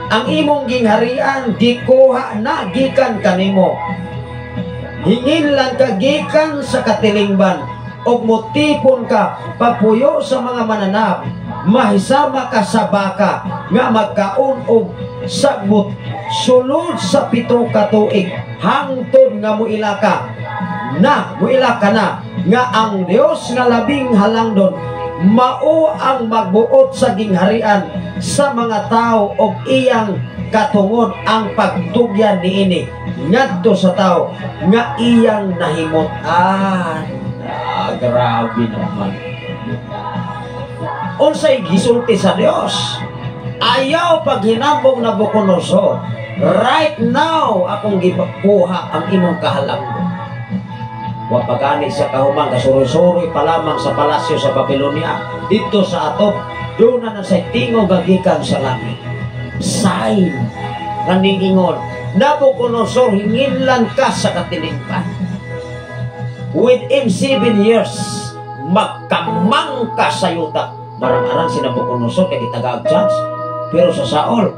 Ang imong gingharian gikuha na gikan kanimo. Hinginlan ka gikan sa katilingban ug motipon ka pagpuyo sa mga mananap. Mahisama ka sa baka nga magkaon og sagbot sulod sa 7 ka tuig hangtod nga muila ka na nga ang Dios nga Labing Halangdon mao ang magbuot sa gingharian sa mga tao og iyang katungod ang pagtugyan niini ngadto sa tao nga iyang nahimut-an." Ah, grabe naman. Unsay gisulti sa Dios? "Ayaw paghinambong, Nabucodonosor. Right now, akong gipakuha ang imong kahalangdon." Wa pa gani sa kahuman, kasuroy-suroy pa lamang sa palasyo sa Babylonia. Didto sa atop, duna na say tingog gikan sa langit. Sign nga ningingon, "Nabucodonosor, hinginlan ka sa katilingban. Within 7 years, magkamang ka sa yuta." Marang-arang si Nabucodonosor kay gitagaag chance. Pero sa saol,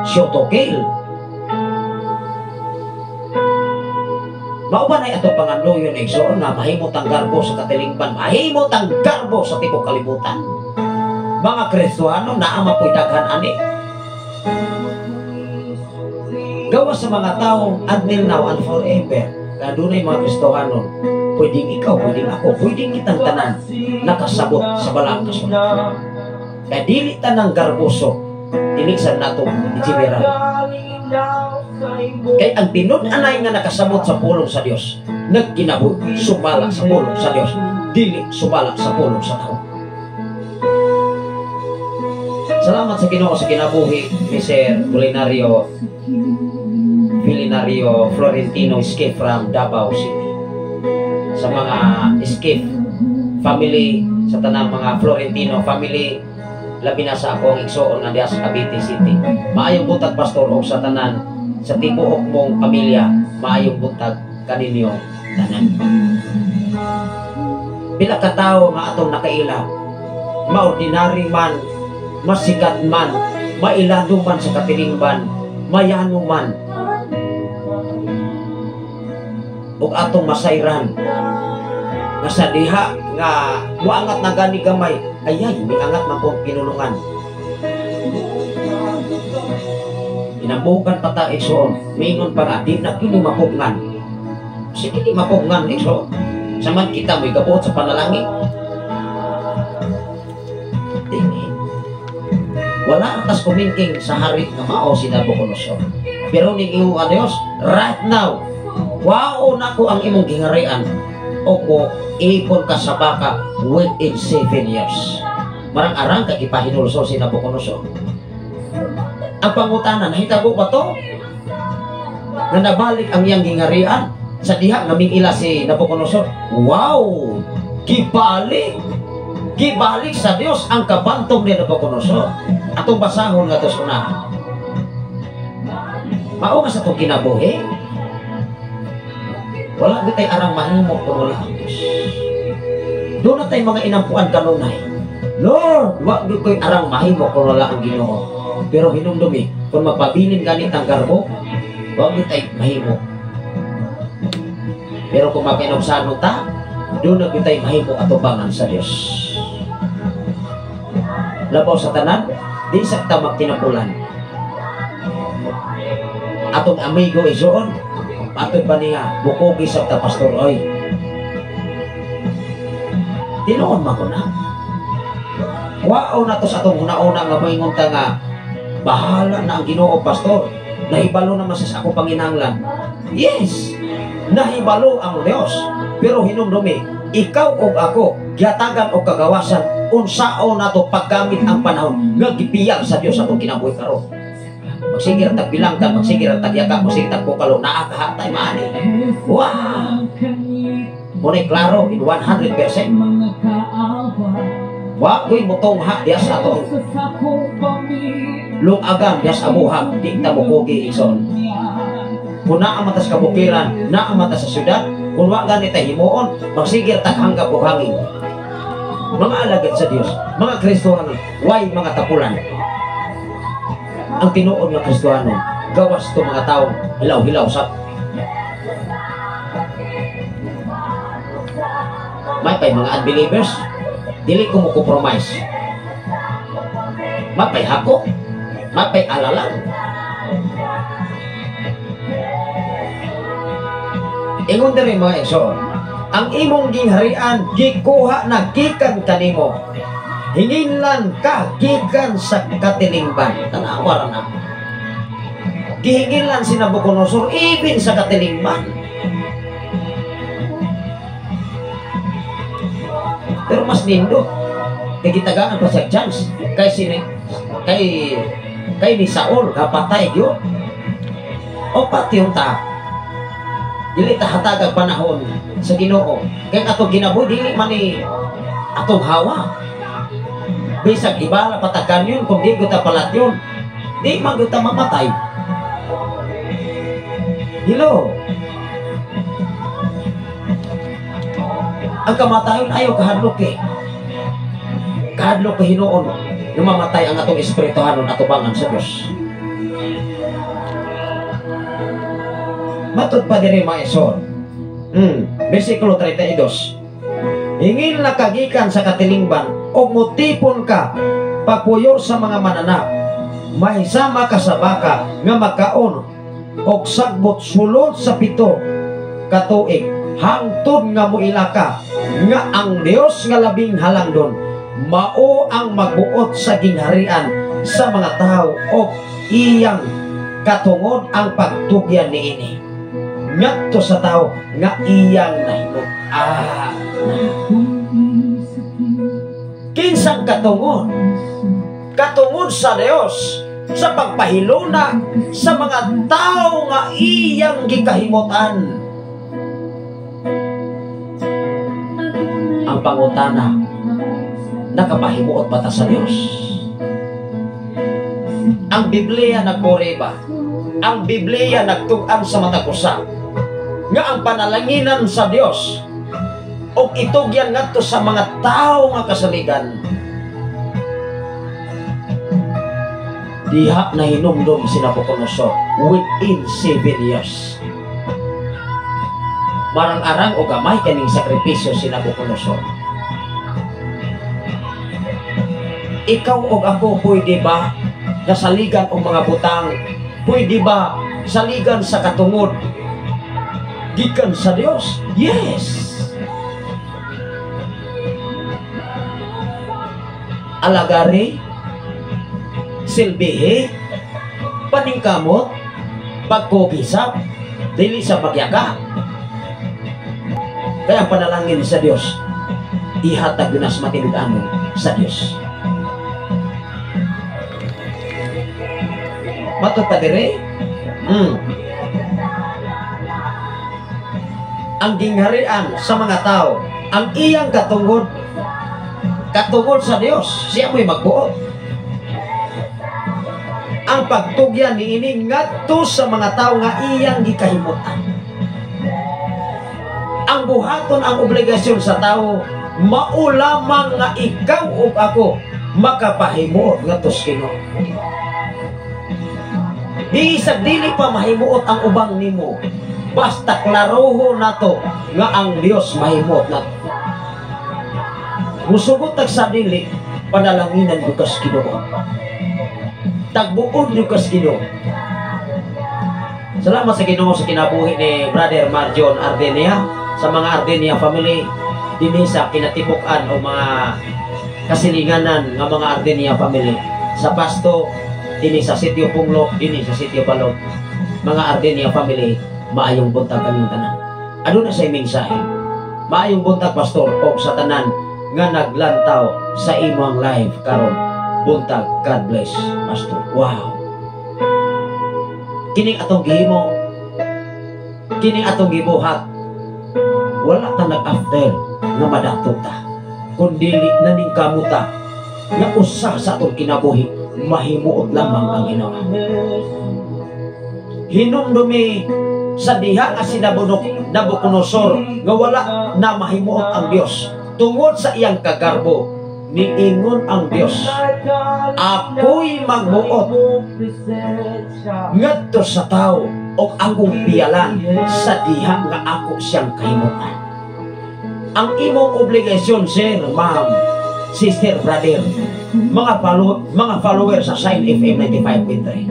shoot to kill. Mao ba na ato pangandoyon, igsoon, nga mahimot ang garbo sa katilingban, mahimot ang garbo sa tibok kalibutan? Mga Kristohano, naa man po'y daghan ani. Gawas sa mga taong until now and forever, na dunay mga Kristohano, pwedeng ikaw, pwedeng ako, pwedeng kitang tanan, nakasabot sa balaang kasulatan. Kaya dili tanang garboso, dili sa nato i-general. Kay ang tinud-anay nga nakasabot sa pulong sa Dios, nagkinabuhi sumala sa pulong sa Dios, dili sumala sa pulong sa tao. Salamat sa Ginoo sa kinabuhi ni Sir Culinario Filinario Florentino Escape from Davao City. Sa mga Escape family, sa tanang mga Florentino family, labi na sa akong igsoon nga diha sa Cavite City. Maayong buntag, Pastor, og sa tanan sa tibuok mong pamilya, maayong buntag kaninyo tanan. Pila ka tawo nga atong nakaila, maordinary man, masikat man, mailado man sa katilingban, mayano man, ug atong masayran nga sa diha nga muangat na gani gamay, ayay, miangat man po ang pinulungan. Inambukan pa ta, igsoon, mingon pa nga, di na kini mapugngan. Sige, di mapugngan, igsoon. Saman kita mo'y gabuot sa panalangin. Dili. Wala tas kumingking sa hari nga mao si Nabucodonosor. Pero ning ingon ang Dios, "Right now, wao nako ang imong gingarian o ko ipon ka sa baka within 7 years." Marang arang ka ipahinulsol si Nabucodonosor. Ang pangutana, nahitabo ba to? Nga nabalik ang iyang gingarian sa diha nga mingila si Nabucodonosor. Wow! Gibalik! Gibalik sa Dios ang kabantog ni Nabucodonosor. Atong basahon nga sa unahan. Mao nga sa atong kinabuhi, wala gyud tay arang mahimo kung wala ang Dios. Duna tay mga inampuan kanunay. "Lord, wa gyud ko'y arang mahimo kung wala ang Ginoo." Pero hinumdumi, kung magpabilin ganit ang garbo, wa gyud tay mahimo. Pero kung makinumsano ta, duna gyud tay mahimo atubangan sa Dios. Labaw sa tanan, di sa ta magtinapulan. Atong amigo igsoon, atod pa niya, bukogi sa ta, "Pastor, oy." Tinuod man ko na. Wao na to sa atong una-una nga moingon ta nga, "Bahala na ang Ginoo, Pastor. Nahibalo naman sa ako panginahanglan." Yes, nahibalo ang Dios. Pero hinumdumi, ikaw og ako, gihatagan og kagawasan, unsaon nato paggamit ang panahon nga gipiyag sa Dios atong kinabuhi karon. Magsige ra tag bilangkan, magsige ra tag yaka, magsige tag bukalo, naa kahatay maani. Wow! Muna klaro in 100%. Wa ko'y mutungha diya sa atong lungagan diya sa abuhag, di ta mukugi, igsoon. Kung naa man ta sa kabukiran, naa man ta sa syudad, kung wa gani ta himuon, magsigir ta hanggap og hangin. Mga alagad sa Dios, mga Kristohano, way mga tapulan. Ang tinuod nga Kristohano, gawas to mga tao, hilaw-hilaw sa may pay mga unbelievers, dili ko mo compromise. Mapay hako, mapay alalang. Ingon diri mga igsoon, ang imong gingharian gikuha na gikan kanimo. Hinginlan ka gikan sa katilingban. Tanawa ra na. Gihinginlan si Nabucodonosor even sa katilingban. Pero mas nindot kay gitagaan pa siya chance kay sini kay kay ni Saul kapatay gyud. O pati yung ta. Dili ta hatagag panahon sa Ginoo. Kay atong kinabuhi dili man ni atong hawa. Bisag iba ra patagan yun kung di gyud ta palat yun. Di man gyud ta mamatay. Hello. Ang kamatayon ayaw kahadlok eh. Kahadlok hinuon nga mamatay ang atong espirituhanon atubangan sa Dios. Matod pa diri mga igsoon. Versikulo 32. Hingil na kagikan sa katilingban og motipon ka papuyo sa mga mananap. Mahisama ka sa baka nga makaon og sagbot sulod sa 7 ka tuig hangtod nga moila ka nga ang Dios nga labing halangdon mao ang magbuot sa gingharian sa mga tawo og iyang katungod ang pagtugyan niini ngadto sa tawo nga iyang nahimot. Kinsang katungod? Katungod sa Dios sa pagpahiluna sa mga tawo nga iyang gikahimutan. Ang pangutana, nakapahimuot ba ta sa Dios? Ang Biblia nagpuriba. Ang Biblia nagtug-an sa matag usa nga ang panalanginan sa Dios og itugyan ngadto sa mga tawo nga kasaligan. Diha na hinumdum si Nabucodonosor within 7 years. Marang-arang o gamay kaning sakripisyo si Nabucodonosor. Ikaw og ako pwede ba nasaligan og mga butang? Pwede ba saligan sa katungod gikan sa Dios? Yes. Alagari, silbihi, paningkamot, pagkugisap, dili sa pagyaka. Kaya ang panalangin sa Dios, ihatag yun as matinud-anon sa Dios. Matod pa dire? Ang gingharian sa mga tao, ang iyang katungod, katungod sa Dios, siya mo'y magbuot. Ang pagtugyan niini ngadto sa mga tao nga iyang gikahimutan. Ang buhaton ang obligasyon sa tao, mao lamang nga ikaw ug ako makapahimuot ngadto sa Ginoo. Bisag dili pa mahimuot ang ubang nimo, basta klaroho nato nga ang Dios mahimuot nato. Musugot tag sa dili, panalanginan gyud kas Ginoo. Tagbuod gyud kas Ginoo. Salamat sa Ginoo sa kinabuhi ni Brother Marjon Ardenia, sa mga Ardenia family dinhi sa kinatibuk-an o mga kasilinganan nga mga Ardenia family sa Pasto, dinhi sa Sitio Punglo, dinhi sa Sitio Balog. Mga Ardenia family, maayong buntag kaming tanan. Ano na sa mensahe? Maayong buntag pastor og sa tanan nga naglantaw sa imong live karon. Buntag, God bless pastor. Wow. Kining atong gihimo, kining atong gibuhat, Wala ta nag-after nga madato ta, kun dili naningkamot ta nga usa sa atong kinabuhi mahimuot lamang ang Ginoo. Hinumdumi sa diha nga si Nabucodonosor nga wala na mahimuot ang Dios tungod sa iyang kagarbo, niingon ang Dios, "Ako'y magbuot ngadto sa tao og akong piyalan sa diha nga ako siyang kahimutan." Ang imong obligasyon, sir, ma'am, sister, brother, mga follower sa Sign FM 95.3,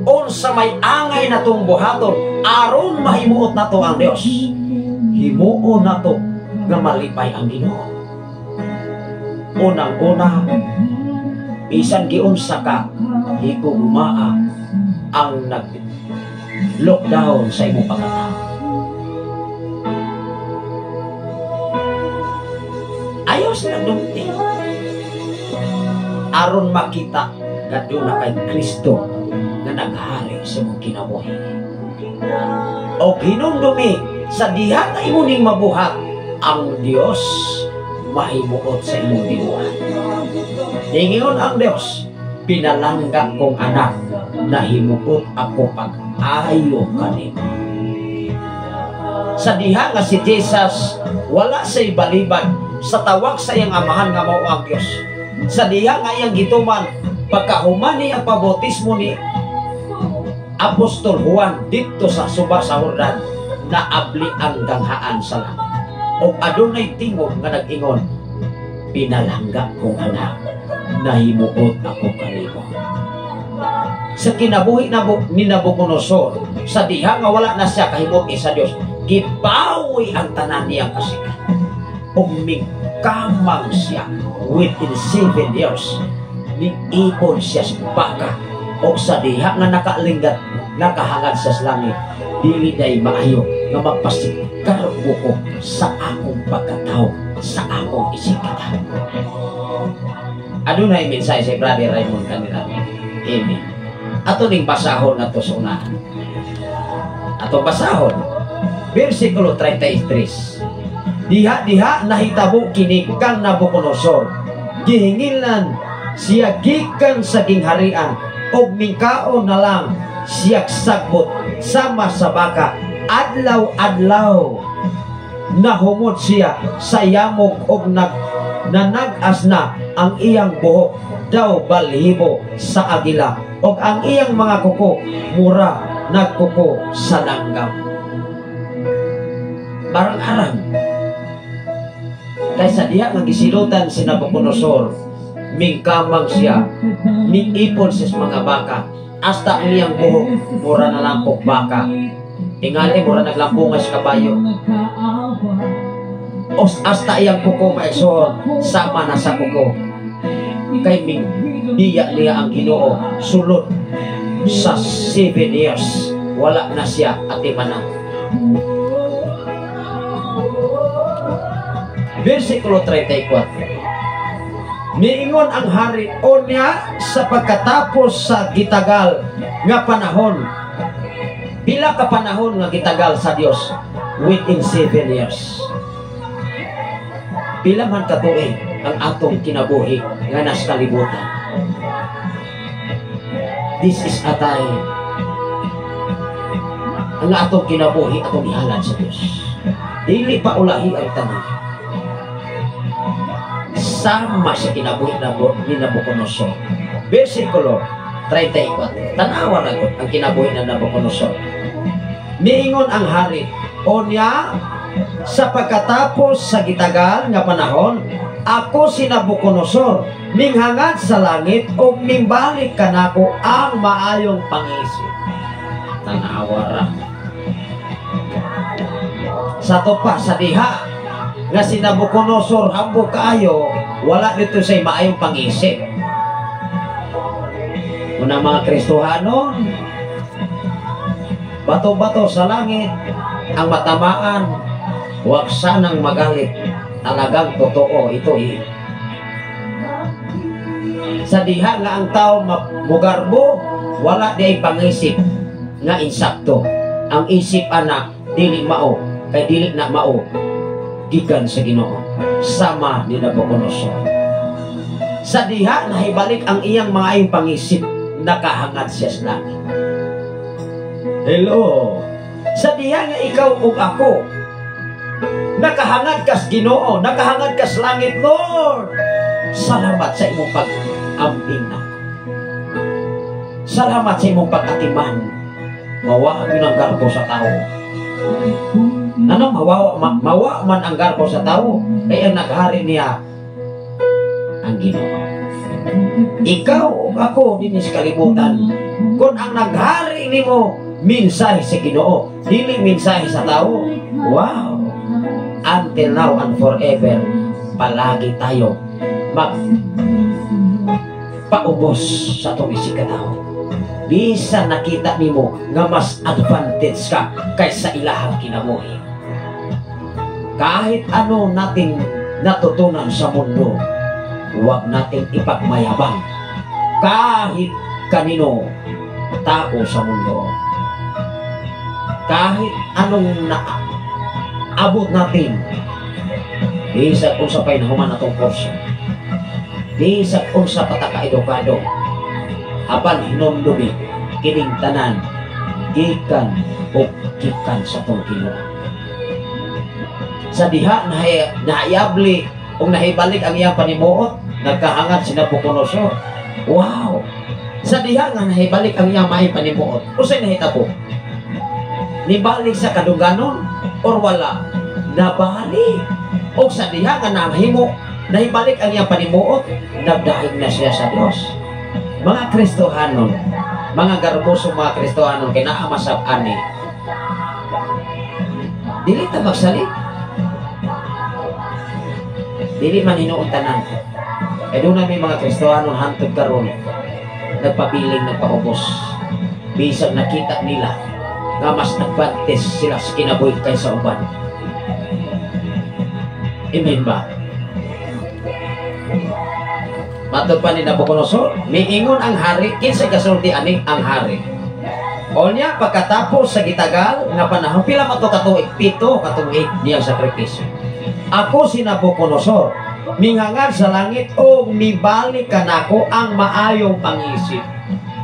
unsa may angay natong buhaton aron mahimuot nato ang Dios? Himuon nato nga malipay ang Ginoo. Unang-una, bisan giunsa ka higugmaa ang nag lockdown sa imong pagkatao, ayos na dumti aron makita nga duna kay Kristo nga naghari sa imong kinabuhi. O hinumdumi sa diha nga imo ning mabuhat, ang Dios mahimuot sa imong binuhat. Ningingon ang Dios, "Pinalangga kong anak, nahimuot ako pag-ayo kanimo." Sa diha nga si Jesus wala say balibad sa tawag sa iyang amahan nga mao ang Dios. Sa diha nga iyang gituman pagkahuman ni ang pabautismo ni Apostol Juan didto sa suba sa Jordan, naabli ang ganghaan sa langit. Og adunay tingog nga nag-ingon, "Pinalangga kong anak, nahimuot ako kanimo." Sa kinabuhi na ni Nabucodonosor, sa diha nga wala na siya kahimot sa Dios, gibawi ang tanan niyang kasikat. Ug migkamang siya within 7 years. Niipon siya sa baka. Og sa diha nga nakalinggat, nakahangad sa langit, dili day maayo nga magpasikarbo ko sa akong pagkatao, sa akong isikatan. Adunay mensahe si Brother Raymond kanila. Amen. Ato ning basahon nato sa unahan. Ato basahon. Versikulo 33. Diha-diha nahitabo kini kang Nabucodonosor. Gihingilan siya gikan sa gingharian og mingkaon na lang siya sagbot sama sa baka. Adlaw-adlaw nahumot siya sa yamog og nanag-as na ang iyang buhok daw balhibo sa agila og ang iyang mga kuko mura nagkuko sa langgam. Barang-arang kaysa diha nga gisilutan si Nabucodonosor, mingkamang siya, mingipon siya sa mga baka, hasta ang iyang buhok mura na lampok baka. Tingali mura naglampungay sa kabayo. Os hasta iyang kuko maigsoon sama na sa kuko. Kay ming biya niya ang Ginoo sulod sa 7 years wala na siya atimanan. Versikulo 34. Niingon ang hari, "Unya sa pagkatapos sa gitagal nga panahon." Pila ka panahon nga gitagal sa Dios? Within 7 years. Pila man katuig ang atong kinabuhi nga nas kalibutan? This is a time ang atong kinabuhi atong ihalad sa Dios. Dili pa ulahi ang tanan. Sama sa kinabuhi na ni Nabucodonosor. Versikulo 34. Tanawa na ang kinabuhi na Nabucodonosor. Niingon ang hari, "Onya sa pagkatapos sa gitagal nga panahon, ako si Nabucodonosor, minghangad sa langit ug mimbalik kanako ang maayong pangisip." Tanawa ra. Sa to pa sa diha nga si Nabucodonosor hambog kaayo, wala dito say maayong pangisip. Unang mga Kristohano, bato-bato sa langit ang matamaan, huwag sanang magalit. Talagang totoo ito eh. Sa diha nga ang tao mugarbo, wala di ay pangisip nga insakto. Ang isip ana dili mao, kay dili na mao. gikan sa Ginoo sama ni Nabucodonosor. Sa diha nahibalik ang iyang maayong pangisip, nakahangad siya sa langit. Hello. Sa diha nga ikaw ug ako nakahangad kas Ginoo, nakahangad kas langit, Lord. Salamat sa imong pag-amping na. Salamat sa imong pag-atiman. Mawa yun ang garbo sa tao. Ano mawawa mawa man ang garbo sa tao kay ang naghari niya ang Ginoo. Ikaw ug ako dinhi sa kalibutan, kung ang naghari nimo mensahe sa Ginoo, dili mensahe sa tao. Wow. Until now and forever, palagi tayo mag paubos sa atong isig katao. Bisan nakita nimo nga mas advantage ka kaysa ilahang kinabuhi. Kahit ano nating natutunan sa mundo, huwag nating ipagmayabang kahit kanino tao sa mundo. Kahit anong naabot natin, bisan unsa pa'y nahuman atong kurso, bisan unsa pa ta ka-edukado, apan hinumdumi kining tanan gikan o gikan sa atong Ginoo. Sa diha naayabli ug nahibalik ang iyang panimuot, nagkahangad si Nabucodonosor. Wow! Sa diha nga nahibalik ang iyang maayong panimuot, unsay nahitabo? Nibalik sa kadungganon or wala? Nabalik. O sa diha nga nahimo, nahibalik ang iyang panimuot, nagdahig na siya sa Dios. Mga Kristohanon, mga garboso mga Kristohanon, kay naa masab ani. Dili ta magsalit. Dili man hinuon tanan. Kay doon may mga Kristohanon hantod karon nagpabiling nagpaubos. Bisan nakita nila nga mas advantage sila sa kinabuhi kaysa uban. Amen ba? Matod pa ni Nabucodonosor, miingon ang hari, kinsa gasulti ani ang hari? Onya pagkatapos sa gitagal nga panahon, pila man to katuig? 7 katuig niyang sakripisyo. Ako si Nabucodonosor, mingangad sa langit o mibalik kanako ang maayong pangisip.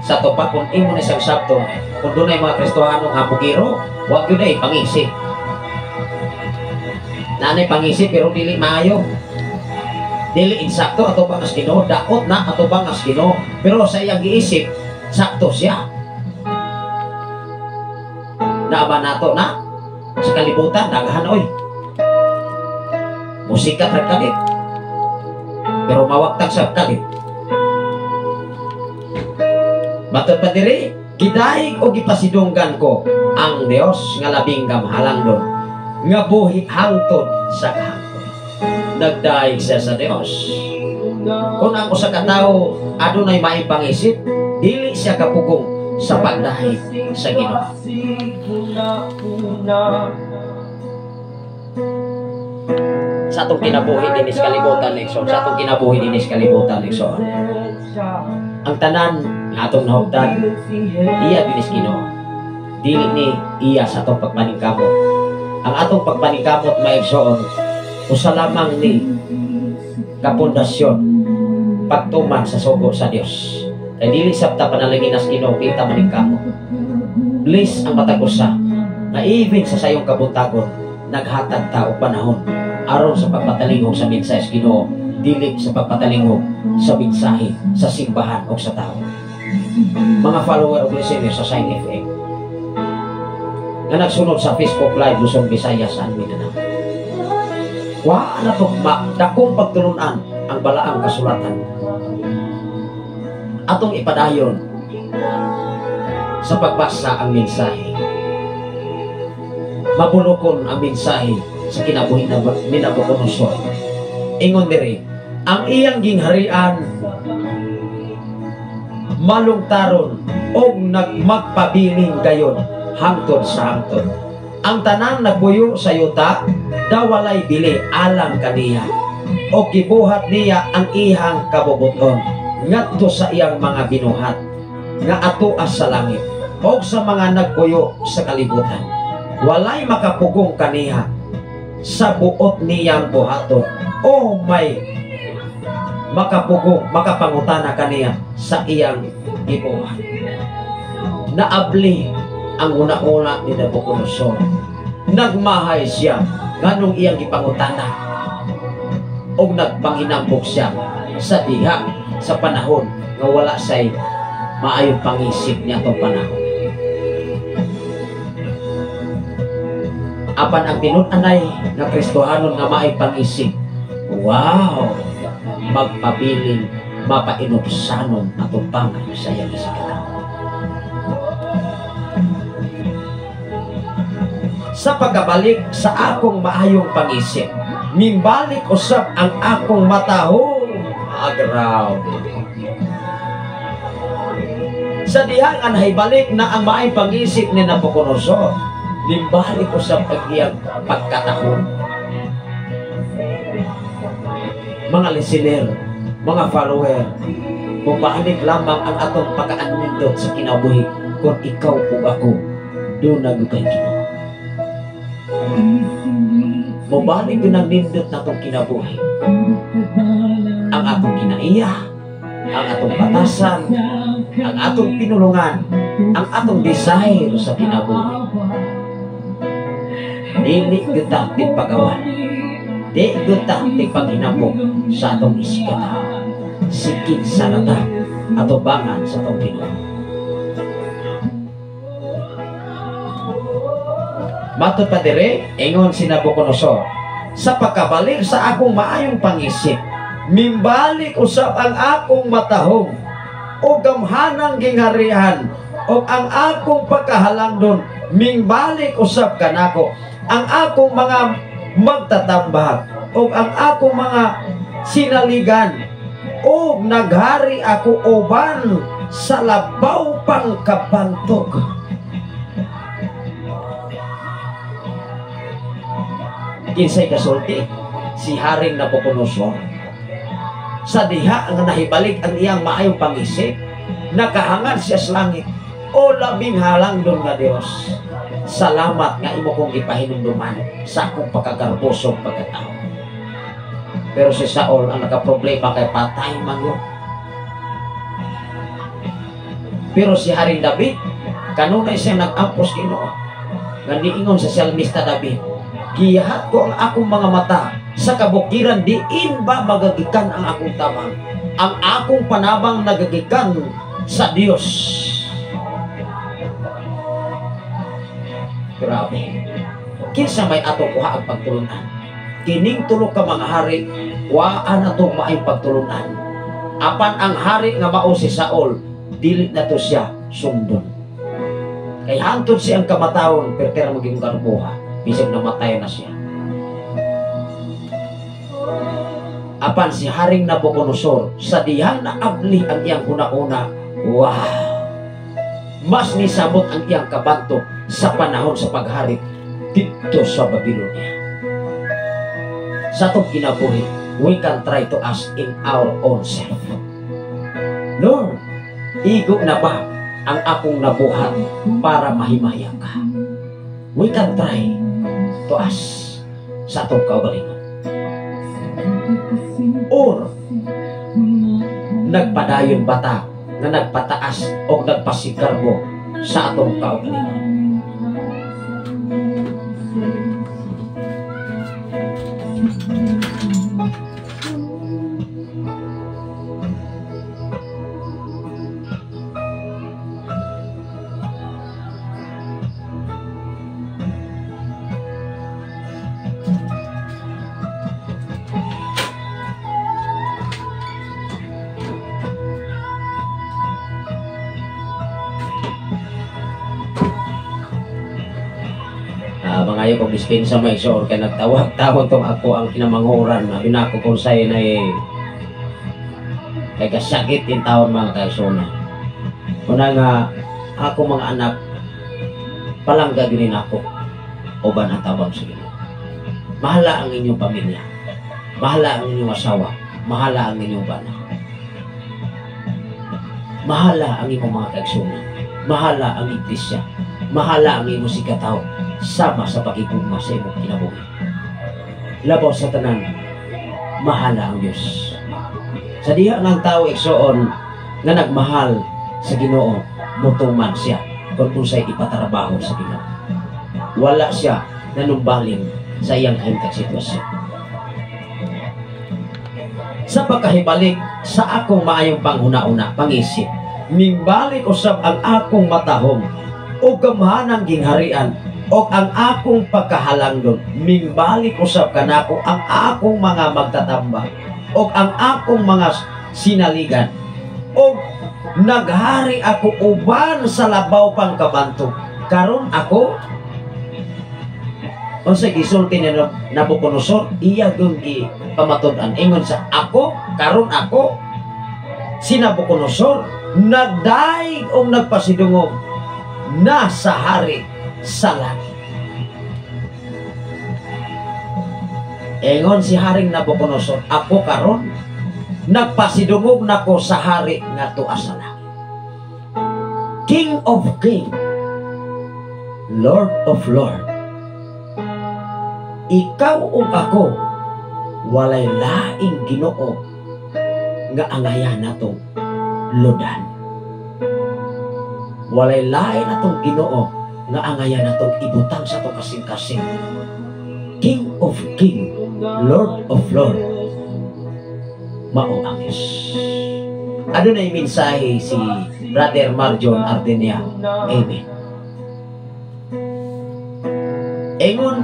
Sa to pa kung imo ni siyang sabton, kung dunay mga Kristohano nga bugiro, wag yun ay pangisip. Nanay pangisip pero dili maayo. Dili insakto ato bang as Ginoo, daot na ato bang as Ginoo, pero sa iyang giisip sakto siya. Naaba nato na sa kalibutan daghan oy. Musika ra kalit. Pero mawagtag sa kalit. Matod pa diri, gidahig o gipasidunggan ko ang Dios nga labing gamhalangdon nga buhi hangtod sa kahangtod. Nagdahig siya sa Dios. Kung ang usa ka tawo adunay maayong pangisip, dili siya kapugong sa pagdahig sa Ginoo. Sa atong kinabuhi dinhi sa kalibutan, Nixon, sa atong kinabuhi dinhi sa kalibutan, Nixon. Ang tanan nga atong nahugtan, iya dinhi sa Ginoo. Dili ni iya sa atong pagpaningkamot. Ang atong pagpaningkamot, maigsoon, usa lamang ni kapundasyon pagtuman sa sugo sa Dios. Kay dili sabta panalangin as Ginoo kita maningkamot. Bless ang matag usa na even sa sayong kabuntagon naghatag ta og panahon aron sa pagpatalingog sa mensahe sa Ginoo, dili sa pagpatalingog sa mensahe sa simbahan o sa tao. Mga follower o listener sa Sign FM na nagsunod sa Facebook Live Luzon, Visayas and Mindanao. Wa na to dakong pagtulunan ang balaang kasulatan. Atong ipadayon sa pagbasa ang mensahe. Mabulokon ang mensahe sa kinabuhi na ni Nabucodonosor. Ingon diri, ang iyang gingharian malungtaron og nagmagpabiling gayon hangtod sa hangtod. Ang tanang nagbuyo sa yuta daw walay bili alang kaniya, o gibuhat niya ang ihang kabubuton ngadto sa iyang mga binuhat nga atoa sa langit o sa mga nagpuyo sa kalibutan. Walay makapugong kaniya sa buot niyang buhaton. O may makapugong, makapangutana kaniya sa iyang gibuhat. Naabli ang una-una ni Nabucodonosor. Nagmahay siya nganong iyang gipangutana og nagpanginambok siya sa diha sa panahon nga wala say maayong pangisip niya atong panahon. Apan ang tinud-anay nga Kristohanon nga maayong pangisip, wow, magpabiling mapainubsanon atong pangan sa iyang isigatan. Sa pagkabalik sa akong maayong pangisip, mimbalik usab ang akong matahong. Agraw, baby. Sa dihang anhay balik na ang maayong pangisip ni Nabucodonosor, mimbalik usab ang iyang pagkatahong. Mga listener, mga follower, mubalik lamang ang atong pagkaanindot sa kinabuhi kung ikaw ug ako dunay kay Ginoo. Mubalik yun ang nindot na itong kinabuhi. Ang atong kinaiya, ang atong batasan, ang atong pinulungan, ang atong desire sa kinabuhi. Dili gyud tigpagawan, di gyud tigpaghinambok sa atong isigata. Sikit sa rata atubangan sa atong Ginoo. Matod pa dire, ingon si Nabucodonosor, sa pagkabalik sa akong maayong pangisip, mimbalik usab ang akong matahong o gamhanang gingharian o ang akong pagkahalangdon, mimbalik usab kanako ang akong mga magtatambak o ang akong mga sinaligan, o naghari ako uban sa labaw pang kabantog. Kinsay kasulti si Haring Nabucodonosor. Sa diha nga nahibalik ang iyang maayong pangisip, nakahangad siya sa langit. O labing halangdon nga Dios, salamat nga imo kong gipahinumduman sa akong pagkagarbosong pagkatao. Pero si Saul ang nakaproblema kay patay man yun. Pero si Haring David, kanunay siya nag-ampos Ginoo. Nga niingon sa salmista David, giyahat ko ang akong mga mata sa kabukiran, diin ba magagikan ang akong tabang? Ang akong panabang nagagikan sa Dios. Grabe. Kinsa may atong kuha ang pagtulunan? Kining tulo ka mga hari, waan atong maayong pagtulunan. Apan ang hari nga mao si Saul, dili na to siya sundon. Kay hantod siya ang kamatawon, pero tira maging garboha. Bisag namatay na siya. Apan si Haring Nabucodonosor, sa dihang naabli ang iyang huna-una, wow! Mas nisabot ang iyang kabanto sa panahon sa paghari dito sa Babylonia. Sa atong kinabuhi, we can try to ask in our own self. Lord, igo na ba ang akong nabuhat para mahimaya ka? We can try to ask sa atong kaugalingon. Or, nagpadayon bata na nagpataas o nagpasigarbo sa atong kaugalingon. Mangayo kong dispensa may sure kay nagtawag-tawag tong ako ang kinamanguran na binako kung say na kay kasakit in taon mga kaisuna. Una nga ako mga anak palangga gini nako uban ang tabang sa Ginoo. Mahala ang inyong pamilya, mahala ang inyong asawa, mahala ang inyong bana, mahala ang imong mga kaigsunan, mahala ang iglesia, mahala ang imong sikataw, sama sa pakigugma sa imong kinabuhi. Labaw sa tanan, mahala ang Dios. Sa diha ng tao igsoon nga nagmahal sa Ginoo, mutuman siya kung unsay ipatrabaho sa Ginoo. Wala siya nanumbaling sa iyang kahimtang sitwasyon. Sa pagkahibalik sa akong maayong panghuna-una, pangisip, mimbalik usab ang akong matahom o gamhanang gingharian o ang akong pagkahalangdon, mimbalik usab kanako ang akong mga magtatamba o ang akong mga sinaligan, o naghari ako uban sa labaw pang kabantog. Karon ako unsa gisulti ni Nabucodonosor, iya gyud gipamatud-an. Ingon sa ako, karon ako si Nabucodonosor nagdaig og nagpasidungog na sa hari sa langit. Ingon si Haring Nabucodonosor, ako karon nagpasidungog nako sa hari nga tuas sa langit. King of King, Lord of Lord. Ikaw ug ako walay laing Ginoo nga angayan natong ludan. Walay lain atong Ginoo nga angayan natong ibutang sa atong kasing-kasing. King of King, Lord of Lord, mao ang Diyos. Adunay mensahe si Brother Marjon Ardenia. Amen. Ingon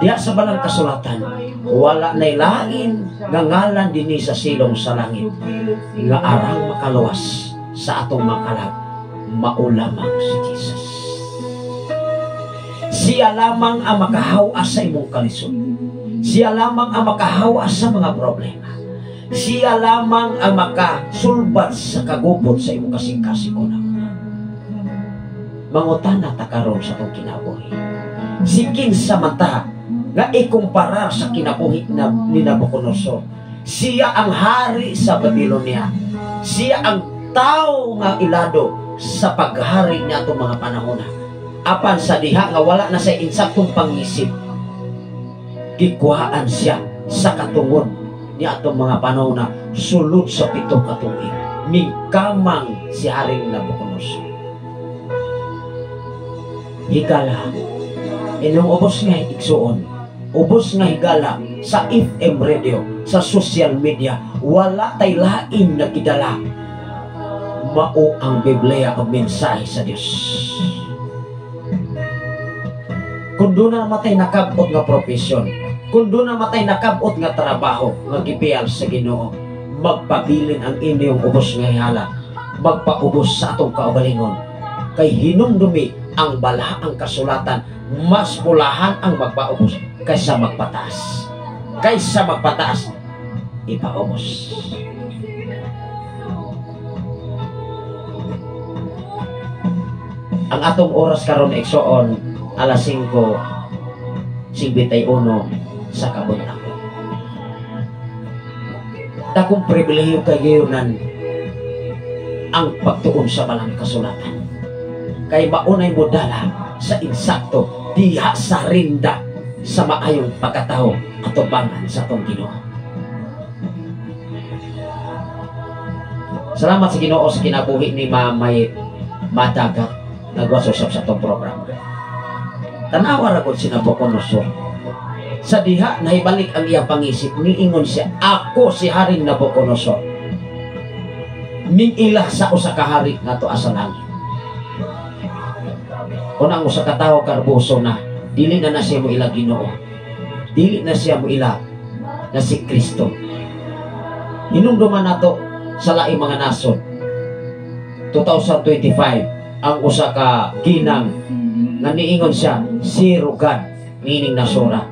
diha sa balang kasulatan, wala nay lain nga ngalan dinhi sa silong sa langit nga arang makaluwas sa atong makalag, mao lamang si Jesus. Siya lamang ang makahawas sa imong kalisod. Siya lamang ang makahawas sa mga problema. Siya lamang ang makasulbat sa kagubot sa imong kasing-kasing. Mangutana ta karon sa atong kinabuhi. Si kinsa man ta nga ikumparar sa kinabuhi na ni Nabucodonosor. Siya ang hari sa Babylonia. Siya ang tao nga ilado sa paghari niya atong mga panahon. Apan sa diha nga wala na sa insaktong pangisip, gikuhaan siya sa katungod niya atong mga panahon na sulod sa 7 ka tuig. Mingkamang si Haring Nabucodonosor. Higala, inyong ubos nga igsuon, ubos nga higala sa FM radio, sa social media, wala tay lain na gidala. Mao ang Biblia ang mensahe sa Dios. Kung doon na matay nakabot nga profesyon, kung doon na matay nakabot nga trabaho nga gipiyal sa Ginoo, magpabilin ang inyong ubos nga higala, magpaubos sa atong kaugalingon. Kay hinumdumi ang balaang kasulatan, mas bulahan ang magpaubos kaysa magpataas. Kaysa magpataas, ipaubos. Ang atong oras karon igsoon, alas 5:51 sa kabuntag. Dakong pribilehiyo kay ang pagtuon sa balang kasulatan. Kay maunay mo dala sa insakto diha sa rinda sa maayong pagkatao atubangan sa atong Ginoo. Salamat sa Ginoo sa kinabuhi ni Mamay Madagat nagwasusap sa atong programa. Tanawa ra gud si Nabucodonosor. Sa diha nahibalik ang iyang pangisip, niingon siya, ako si Haring Nabucodonosor. Mingila sa usa ka hari nga tuas sa langit. Kung ang usa ka tawo karbuso na, dili na na siya mo ila Ginoo. Dili na siya mo ila na si Kristo. Hinumduman nato sa laing mga nasod. 2025 ang usa ka ginang nga niingon siya, zero God, meaning nasura.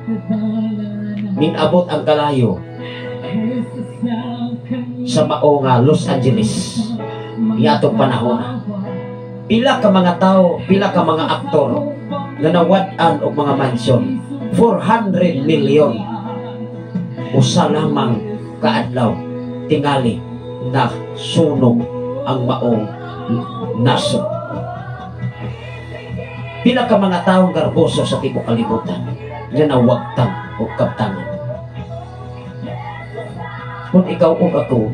Minabot ang kalayo sa mao nga Los Angeles niadtong panahon. Pila ka mga tao, pila ka mga aktor nga nawad-an og mga mansyon, 400 million usa lamang kaadlaw tingali na sunog ang maong nasod. Pila ka mga taong garboso sa tibuok kalibutan nga nawagtang og kaptangan. Kung ikaw ug ako,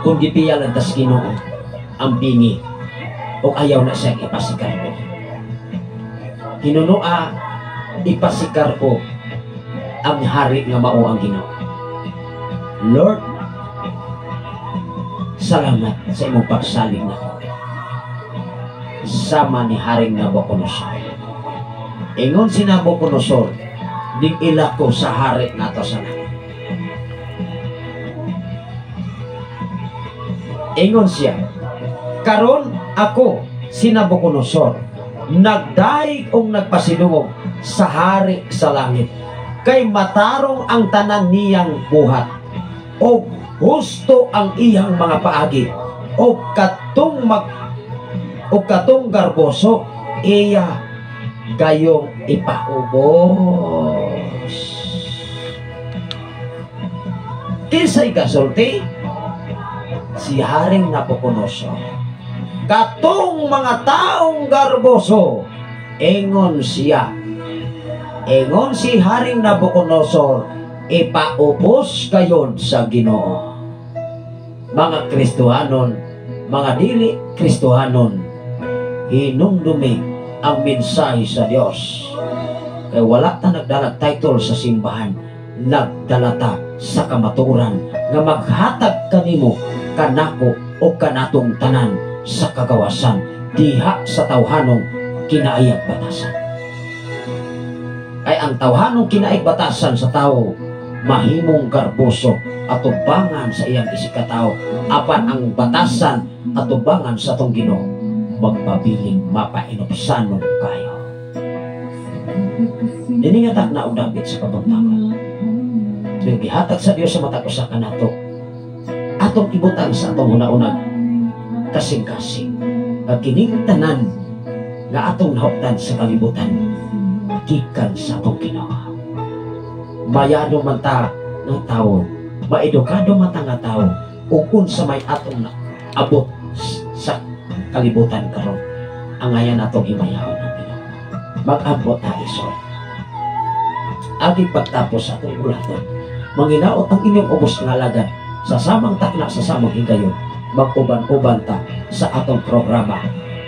kung gipiyalan tas Ginoo ang bingi o ayaw na siyang ipasikar ko. Hinunoa, ipasikar ko ang hari nga mao ang Ginoo. Lord, salamat sa imong pagsalig nako. Sama ni Haring Nabucodonosor. Ingon si Nabucodonosor, ning ila ko sa hari nato sa langit. Ingon siya, karon ako si Nabucodonosor, nagdaig og nagpasidungog sa hari sa langit, kay matarong ang tanan niyang buhat, og husto ang iyang mga paagi, og katong garboso iya gayong ipaubos. Kinsay gasulti? Si Haring Nabucodonosor. Katong mga taong garboso, ingon siya, ingon si Haring Nabucodonosor, ipaubos kayon sa Ginoo. Mga Kristohanon, mga dili Kristohanon, hinumdumi ang mensahe sa Dios. Kay wala ta nagdalag title sa simbahan, nagdala ta sa kamatuoran nga maghatag kanimo, kanako o kanatong tanan sa kagawasan diha sa tawhanong kinaayag batasan. Kay ang tawhanong kinaayag batasan sa tao mahimong garboso atubangan sa iyang isikatao, apan ang batasan atubangan sa atong Ginoo magpabiling mapainupsanon kayo. Diningatak na og dapit sa kabuntagon. Gihatag sa Dios sa matag usa kanato, atong ibutang sa atong hunaunag kasing-kasing nga kining tanan nga atong nahuptan sa kalibutan gikan sa atong Ginoo. Mayado man ta ng tao, maedukado man ta nga tao, ug unsa may atong naabot sa kalibutan karon, angayan atong himayahon ang Ginoo. Mag-ambot ta isod. Agi pagtapos sa atong bulaton, manginaot ang inyong ubos nga alagad sa samang takna sa samang higayon, mag-uban-uban ta sa atong programa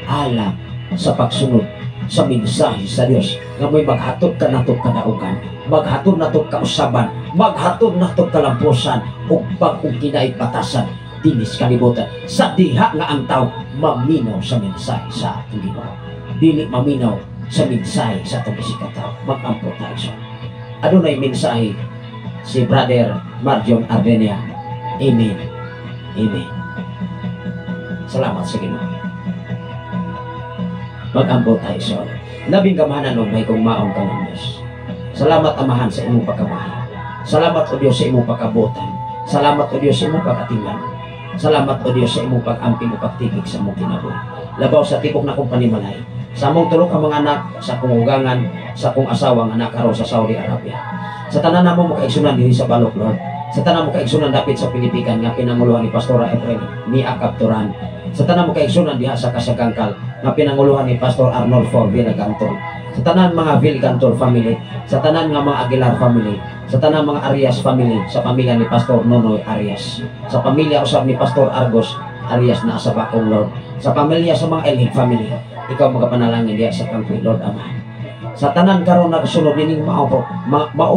alang sa pagsunod sa mensahe sa Dios nga may maghatod kanato kadaugan, maghatod nato kausaban, maghatod nato kalampusan ug bag-ong kinaipatasan dinis kalibutan sa diha nga ang tao maminaw sa mensahe sa atong Ginoo, dili maminaw sa mensahe sa atong isikataw. Mag-ampo tayo sa adunay mensahe si Brother Marjon Ardenia. Amen. Amen. Salamat sa Ginoo. Mag-ampo tayo sa labing kamahanan og may kong maong kang Diyos. Salamat Amahan sa imong pagkamahal. Salamat o Diyos sa imong pagkabutan. Salamat o Diyos sa imong pagkatinglan. Salamat o Diyos sa imong pag-amping o pagtibig sa imong kinabuhi. Labaw sa tibok na kong panimalay, sa among tulo ka mga anak, sa akong ugangan, sa akong asawang anak karon sa Saudi Arabia. Sa tanan namo makaigsunan dinhi sa Balok, Lord. Sa tanan mo kaigsunan dapit sa Pilipikan nga pinanguluhan ni Pastora Efren ni Akab Turan. Sa tanan mo kaigsunan diha sa Kasagangkal nga pinanguluhan ni Pastor Arnolfo Villagantol. Sa tanan mga Villagantol family, sa tanan nga mga Aguilar family, sa tanan mga Arias family, sa pamilya ni Pastor Nonoy Arias, sa pamilya usab ni Pastor Argos Arias na sa bakong Lord, sa pamilya sa mga Elhig family, ikaw magapanalangin diha sa kampo, Lord Amahan. Sa tanan karon nagsunod nining mao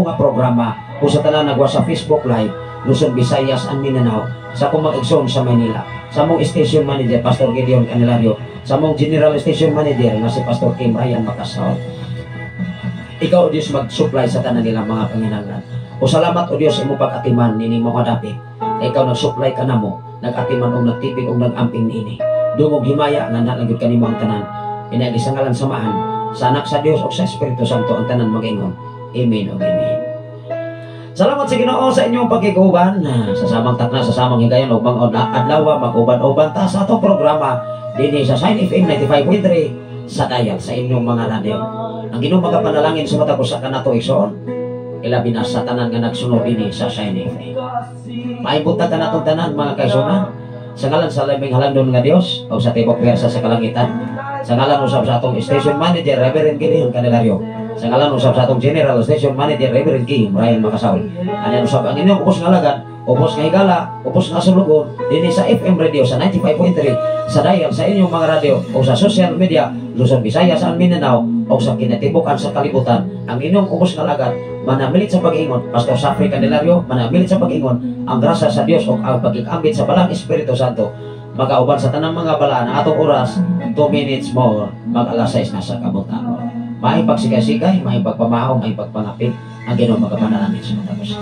nga programa o sa tanan nagwa sa Facebook Live Luzon, Visayas and Mindanao, sa akong mga igsoon sa Manila, sa among station manager Pastor Gideon Canelario, sa among general station manager nga si Pastor Kim Ryan Macasol. Ikaw o Dios mag-supply sa tanan nila mga panginahanglan. O salamat o Dios sa imong pag-atiman nining mga dapit. Ikaw nag-supply ka namo, nag-atiman og nagtipig og nag-amping niini. Dungog himaya nga nalanggod kanimo ang tanan. Inaagi sa ngalan sa Amahan, sa Anak sa Dios ug sa Espiritu Santo ang tanan mag-ingon. Amen ug amen. Salamat sa Ginoo sa inyong pagkiguban sa samang takna sa samang higayon ug mga adlaw mag-uban-uban ta sa atong programa dinhi sa Shine FM 95.3 sa dial sa inyong mga radyo. Ang Ginoo magapanalangin sa matag usa kanato igsoon, ilabi na sa tanan nga nagsunod dinhi sa Shine FM. Maayong buntag kanatong tanan mga kaigsuonan. Sa ngalan sa labing halandon nga Dios o sa tibok pwersa sa kalangitan, sa ngalan usab sa atong station manager Reverend Gideon Canelario, Sa ngalan usab sa atong General Station Manager, Reverend King Brian Makasaul. Anian usab ang inyong ubos nga alagad, ubos nga higala, ubos nga sulugon dinhi sa FM radio sa 95.3 sa dial sa inyong mga radyo o sa social media, Luzon, Visayas and Mindanao o sa kinatibukan sa kalibutan. Ang inyong ubos nga alagad, manamilit sa pag-ingon, Pastor Safri Candelario, manamilit sa pag-ingon, ang grasya sa Dios o ang pagkikambit sa Balaang Espiritu Santo magauban sa tanang mga balaan. Ang atong oras, 2 minutes more mag alas 6 na sa kabuntagon. Maayong pagsigay-sigay, maayong pagpamahaw, maayong pagpangapit. Ang Ginoo magapanalangin sa matag usa.